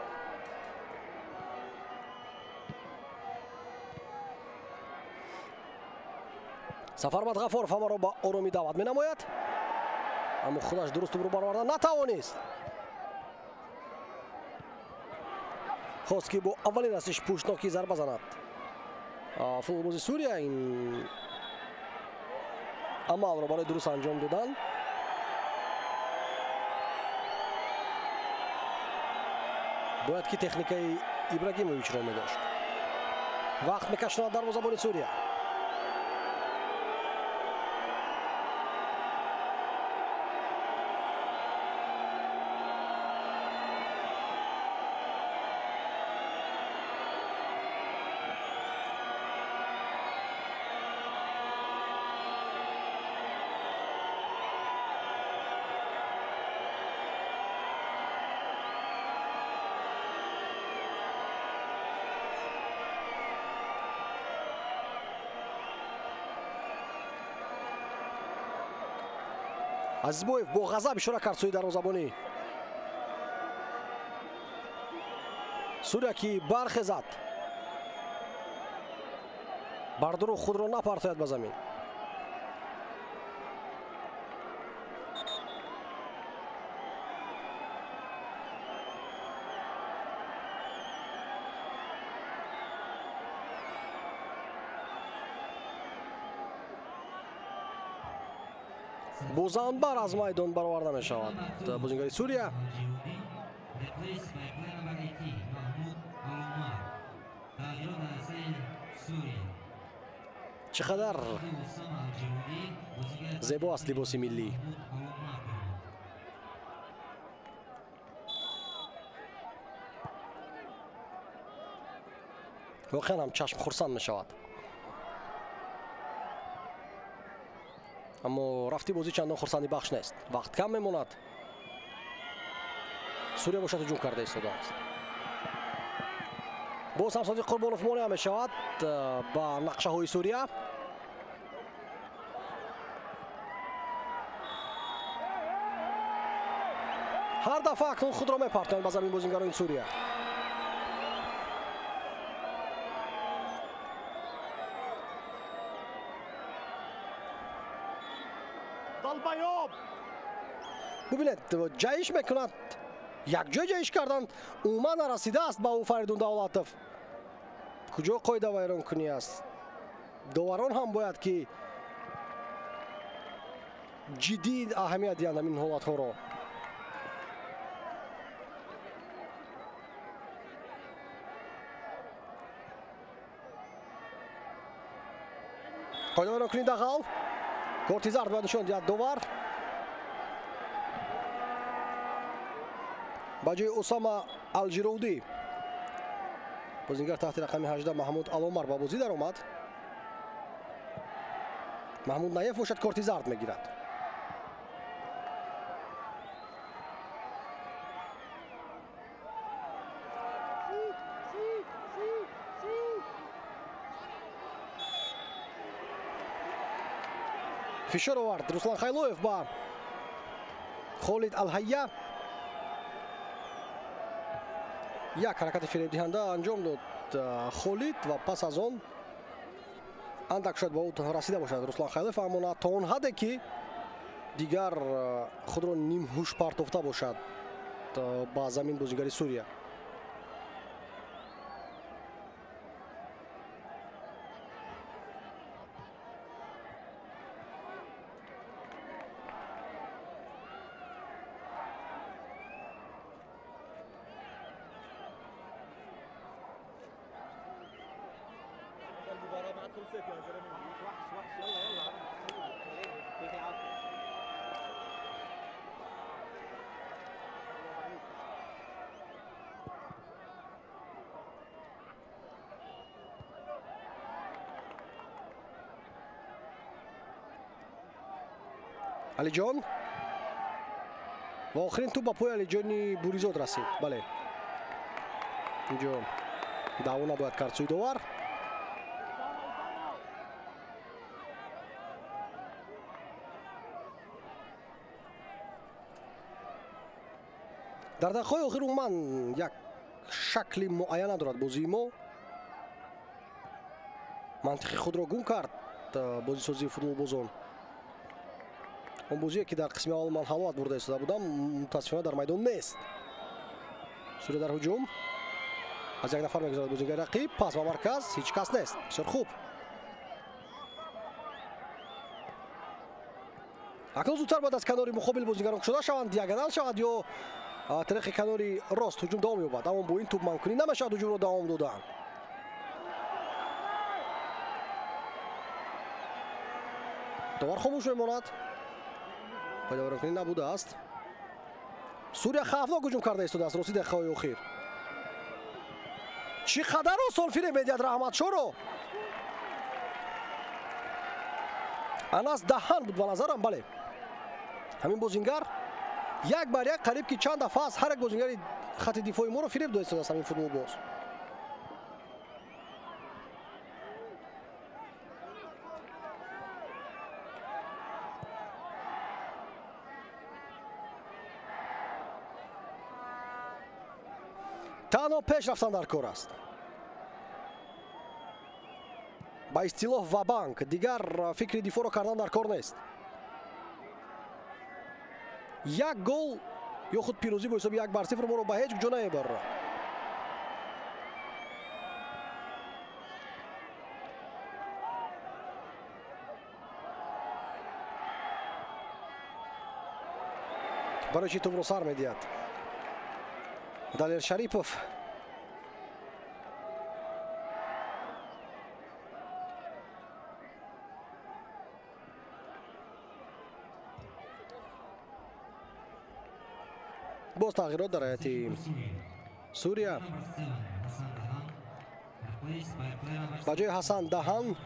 Сафармад Ғафоров ҳамаро ба оромӣ даъват менамояд, аммо худаш дуруст тӯбро бароварда натавонист. Хост ки бо аввалин расиш пуштнокӣ зарба занад. Футболбози Сурия ин амалро барои дуруст анҷом додан бояд ки техникаи Ибрагимовичро медошт. Вақт мекашонад дарвозабони Сурия. Азизбоев бо ғазаб ишора кард сӯи дарвозабонӣ Сурия, ки бархезад, бардуру худро напартояд ба замин. Бозанбар аз майдон бароварда мешавад бозингари Сурия. Чӣ қадар зебо аст либоси миллӣ. Воқеан ҳам чашм хурсанд мешавад. Аммо рафти бозӣ чандон хурсандибахш нест. Вақт кам мемонад. Сурия бошад ҳуҷум карда истодааст. Боз ҳам Содиқ Қурбонов монеа мешавад ба нақшаҳои Сурия. Ҳар дафъа акнун худро мепартоянд ба замин бозингарони Сурия. Бубинед, ҷаҳиш мекунад. Якҷой ҷаҳиш карданд. Умуман нарасидааст ба ӯ Фаридун Давлатов. Куҷо қоида вайронкунӣ аст? Доварон ҳам бояд ки ҷиддӣ аҳамият диҳанд ҳамин ҳолатҳоро. Қоида вайронкунӣ дағал. Корти зард бояд нишон диҳад довар. Ба ҷои Усама Алҷирудӣ бозингар таҳти рақами 18 Маҳмуд Аломар ба бозӣ даромад. Маҳмуд Наев бошад корти зард мегирад. Фишор овард Руслан Хайлоев ба Холид Алҳайя. Як ҳаракати фиребдиҳанда анҷом дод Холид ва пас аз он андак шояд ба ӯ расида бошад Руслан Хайлоев, аммо на то он ҳадде ки дигар худро нимҳуш партофта бошад ба замин бозигари Сурия. Алиҷон ва охирин туп ба пои Алиҷони Буризод расид. Бале, инҷо даъво набояд кард сӯи довар. Дар дақиқаҳои охир умуман як шакли муайян надорад бозии мо. Мантиқи худро гум кард бозисозии футболбозон. Он бозие ки дар қисми аввал ман ҳаловат бурда истода будам, мутаассифона дар майдон нест. Сурия дар ҳуҷум аз як нафар мегузарад бозингари рақиб, пас ба марказ, ҳеҷ кас нест. Бисёр хуб. Акнун зудтар бояд аз канори муқобил бозингарон кушода шаванд, диагонал шавад ё тариқи канори рост ҳуҷум давом ёбад, аммо бо ин туп манкунӣ намешавад ҳуҷумро давом додан. Довар хомӯш мемонад. Пайдаваркунӣ набудааст. Сурия хавфнок ҳуҷум карда истодааст рости дақиқаҳои охир. Чӣ қадар осон фиреб медиҳад Раҳматшоро. Анас Даҳан буд ба назарам, бале. Ҳамин бозингар як бар як қариб ки чанд дафъа аз ҳар як бозингари хати дифои моро фиреб дода истодааст ҳамин футболбоз. Танҳо пеш рафтан дар кор аст. Ба истилоҳ ва-банк, дигар фикри дифоъро кардан дар кор нест. Як гол ё худ пирӯзӣ бо ҳисоби 1-0 моро ба ҳеҷ куҷо намебарад. Барои чӣ тӯбро сар медиҳад Далер Шарипов. Боз тағйирот дар ҳайати Сурия. Ба ҷои Ҳасан Даҳан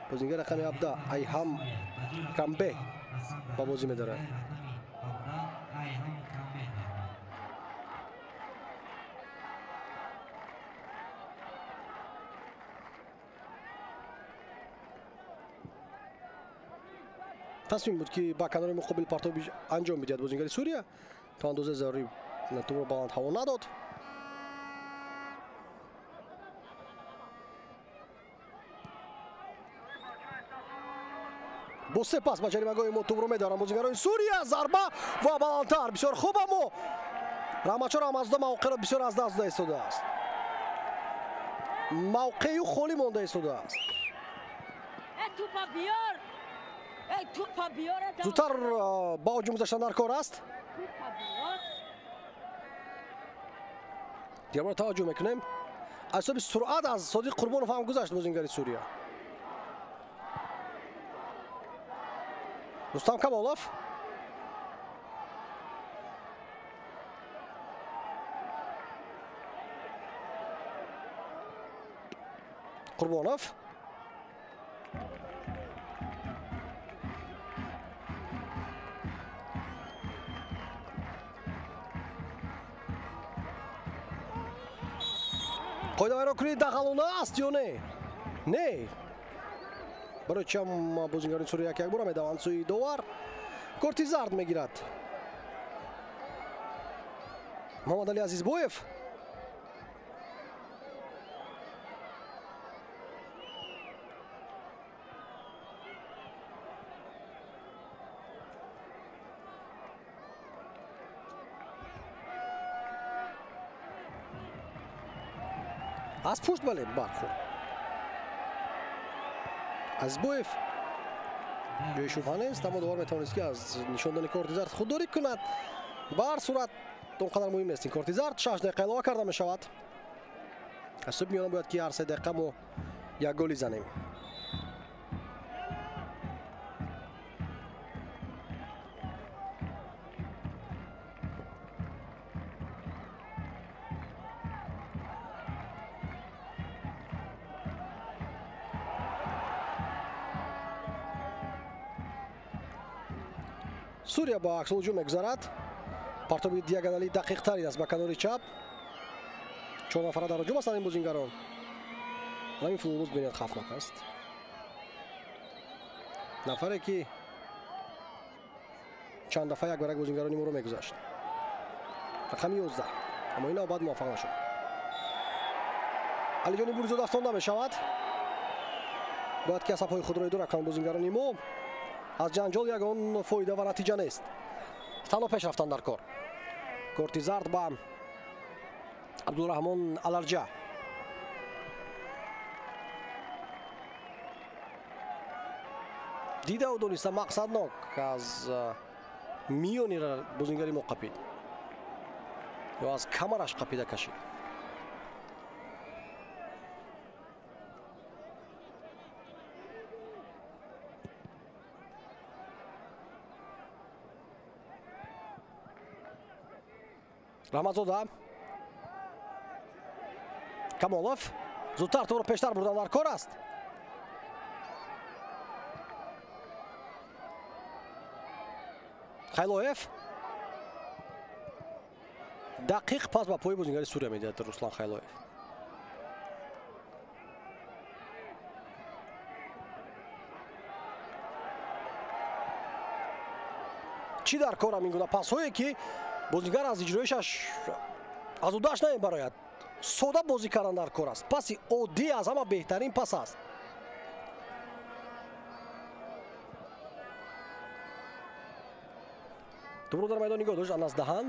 бозингар рақами 17 Айҳам Камбе ба бозӣ медорад. Тасмим буд ки ба канори муқобил партоб анҷом бидиҳад бозингари Сурия. То андозаи зарурӣ тӯбро баланд ҳаво надод. Бо се пас ба ҷаримагоҳи мо тӯбро медоранд бозингарони Сурия. Зарба ва баландтар. Бисёр хуб, аммо Раҳматшо Раҳматзода мавқеъро бисёр аз даст дода истодааст. Мавқеи ӯ холӣ монда истодааст. Зудтар ба ҳуҷум гузаштан дар кор аст. Дигарбора таваҷҷӯҳ мекунем. Аз ҳисоби суръат аз Содиқ Қурбонов ҳам гузашт бозингари Сурия. Рустам Камолов. Қурбонов. Қоидавайронкунии дағалона аст ё не? Не. Барои чи ҳам бозингарони Сурия як якбора медаванд сӯи довар. Корти зард мегирад Муҳаммадали Азизбоев. Аз пушт бале бархӯрд. Азизбоев ҷои шубҳа нест, аммо довар метавонист ки аз нишон додани корти зард худдорӣ кунад. Ба ҳар сурат он қадар муҳим нест ин корти зард. 6 дақиқа илова карда мешавад. Аз ҳисоби миёна бояд ки ҳар 3 дақиқа мо як голи занем. Сурия ба аксулҳуҷум мегузарад. Партоби диагонали дақиқтарин аст ба канори чап. 4 нафара дар ҳуҷум ҳастанд ин бозингарон. Ҳамин футболбоз бениҳоят хавфнок аст. Нафаре ки чанд дафъа як бар як бозингарони моро мегузашт. Рақами 11. Аммо ин навбат муваффақ нашуд. Алиҷони Буризода афтонда мешавад. Бояд ки асабҳои худро идора кунанд бозингарони мо. Аз ҷанҷол ягон фоида ва натиҷа нест. Танҳо пеш рафтан дар кор. Корти зард ба Абдураҳмон Аларҷа. Дидаву дониста мақсаднок аз миёни бозингари мо қапид ё аз камараш қапида кашид. Раҳматзода, Камолов зудтар тӯбро пештар бурдан дар кор аст. Хайлоев дақиқ пас ба пои бозингари Сурия медиҳад Руслан Хайлоев. Чӣ дар корам ин гуна пасҳое ки бозингар аз иҷроишаш аз удаш намебарояд. Сода бозӣ кардан дар кор аст. Паси оддӣ аз ҳама беҳтарин пас аст. Тӯбро дар майдон нигоҳ дошт Анас Даҳан.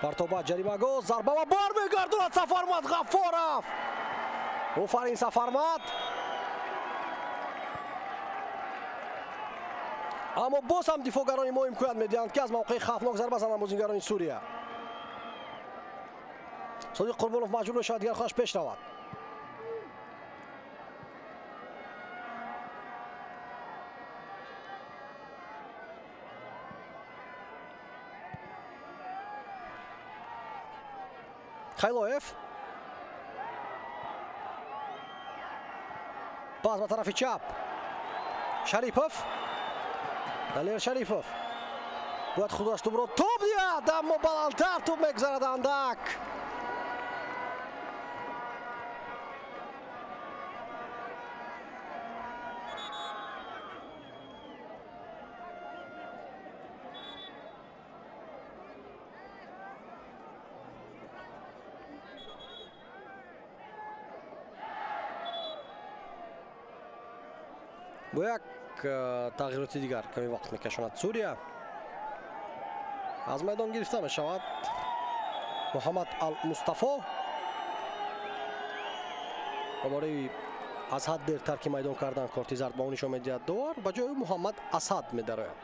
Партоба ҷаримагоҳ, зарба ва бармегардонад Сафармад Ғаффоров. Офарин Сафармад. Аммо боз ҳам дифоъгарони мо имконият медиҳанд ки аз мавқеи хавфнок зарба зананд бозингарони Сурия. Содиқ Қурбонов маҷбур мешавад дигар худаш пеш равад. Хайлоев пас ба тарафи чап. Шарипов, Далер Шарипов бояд худаш тӯбро тоб диҳад, аммо баландтар тӯб мегузарад андак. Бо як тағйироти дигар каме вақт мекашонад Сурия. Аз майдон гирифта мешавад Муҳаммад Ал-Мустафо ва барои аз ҳад дер тарки майдон кардан корти зард ба ӯ нишон медиҳад довар. Ба ҷои Муҳаммад Асад медарояд.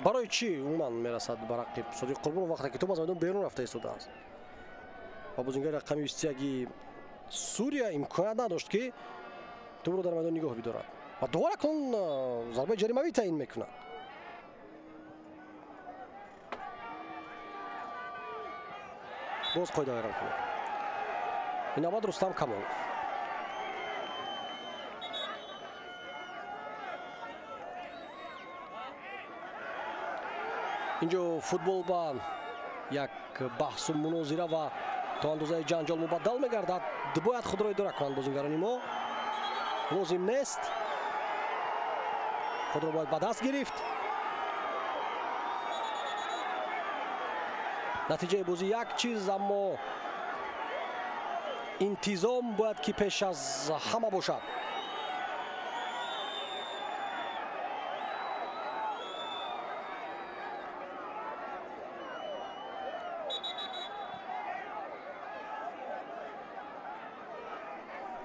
Барои чӣ умуман мерасад ба рақиб Содиқ Қурбонов вақте ки тӯб аз майдон берун рафта истодааст ва бозингари рақами 21 Сурия имконият надошт ки тӯбро дар майдон нигоҳ бидорад ва довар акнун зарбаи ҷаримавӣ таъин мекунад. Боз қоида вайрон кунем. Ин навбат Рустам Камолов. Инҷо футбол ба як баҳсу мунозира ва то андозаи ҷанҷол мубаддал мегардад. Бояд худро идора кунанд бозингарони мо. Лозим нест. Худро бояд ба даст гирифт. Натиҷаи бозӣ як чиз, аммо интизом бояд ки пеш аз ҳама бошад.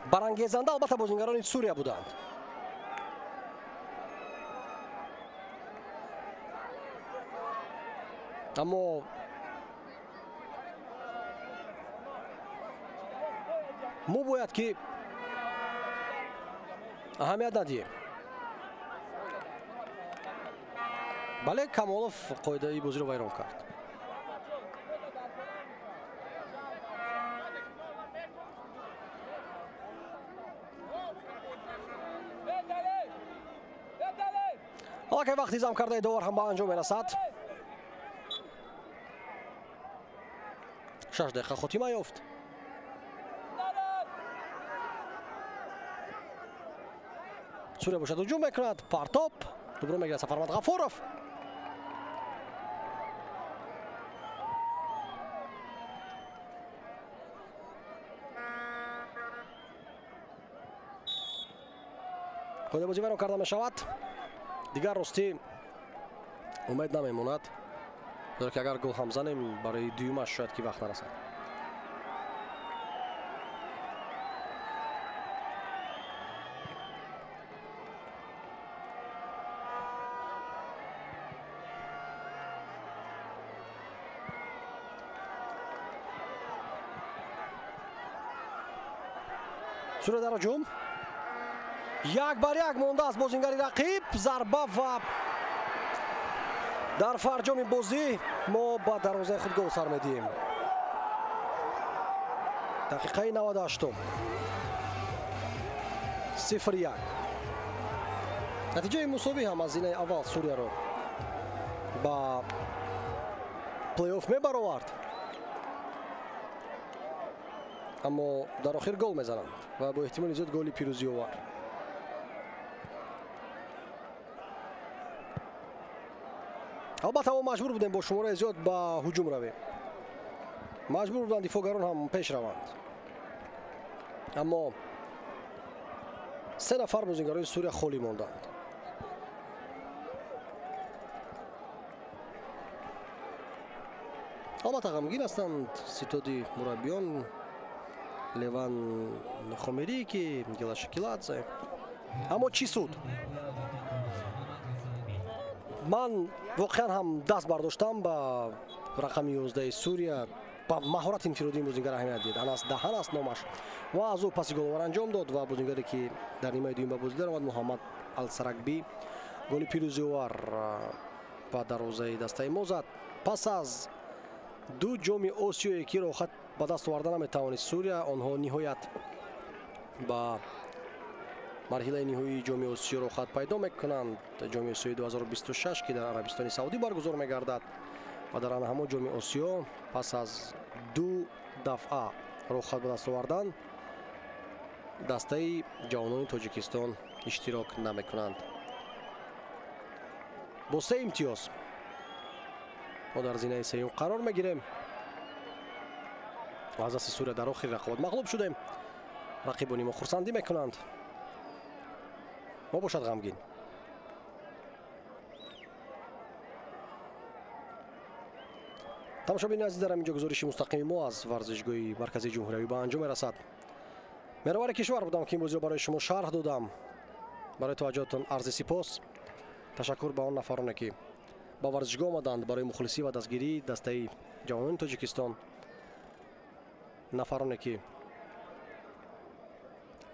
Барангезанда албатта бозингарони Сурия буданд. Аммо мо бояд ки аҳамият надиҳем. Бале, Камолов қоидаи бозиро вайрон кард. Аллакай вақти зам кардаи довар ҳам ба анҷом мерасад. 6 дақиқа хотима ёфт. Сурия бошад ҳуҷум мекунад. Партоп дубро мегирад Сафармад Ғафуров. Қоида бозӣ вайрон карда мешавад. Дигар ростӣ умед намемонад, зеро ки агар гол ҳам занем барои дуюмаш шояд ки вақт нарасад. Сурия дар ҳуҷум. 1-1 монда аз бозингари рақиб. Зарба ва дар фарҷоми бозӣ мо ба дарвозаи худ гол сар медиҳем. Дақиқаи 98-ум. 0-1. Натиҷаи мусовӣ ҳам аз зинаи аввал Сурияро ба плей-офф мебаровард. Аммо дар охир гол мезананд ва бо эҳтимоли зиёд голи пирӯзиовар. Албатта мо маҷбур будем бо шумораи зиёд ба ҳуҷум равем. Маҷбур буданд дифоъгарон ҳам пеш раванд. Аммо 3 нафар бозингарони Сурия холӣ монданд. Албатта ғамгин ҳастанд ситоди мураббиён Леван Хомерики, Гела Шакиладзе. Аммо чӣ суд? Ман воқеан ҳам даст бардоштам ба рақами 11 Сурия, ба маҳорати инфиродии бозингар аҳамият дид. Анас Даҳан аст номаш ва аз ӯ паси головар анҷом дод ва бозингаре ки дар нимаи дуюм ба бозӣ даромад Муҳаммад Алсаракби голи пирӯзиовар ба дарвозаи дастаи мо зад. Пас аз 2 ҷоми Осиёе ки роҳат ба даст оварда наметавонист Сурия, онҳо ниҳоят ба марҳилаи ниҳоии ҷоми Осиё роҳат пайдо мекунанд. Ҷоми Осиёи 2026 ки дар Арабистони Саудӣ баргузор мегардад ва дар ана ҳамон ҷоми Осиё пас аз 2 дафъа роҳат ба даст овардан дастаи ҷавонони Тоҷикистон иштирок намекунанд. Бо 3 имтиёз мо дар зинаи сеюм қарор мегирем. Аз дасти Сурия дар охири рақобат мағлуб шудем. Рақибони мо хурсандӣ мекунанд, мо бошад ғамгин. Тамошобини азиз, дар ҳамин ҷо гузориши мустақими мо аз варзишгоҳи марказии ҷумҳуриявӣ ба анҷом мерасад. Меровари кишвар будам ки ин бозиро барои шумо шарҳ додам. Барои таваҷҷӯҳатон арзи сипос. Ташаккур ба он нафароне ки ба варзишгоҳ омаданд барои мухлисӣ ва дастгирии дастаи ҷавонони Тоҷикистон, нафароне ки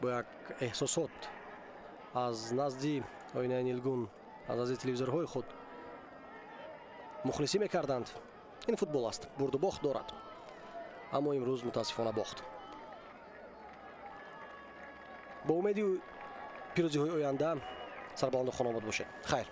бо як эҳсосот аз назди оинаи нилгун, аз назди телевизорҳои худ мухлисӣ мекарданд. Ин футбол аст, бурду бохт дорад. Аммо имрӯз мутаассифона бохт. Бо умеди пирӯзиҳои оянда сарбаланду хонобод бошед. Хайр.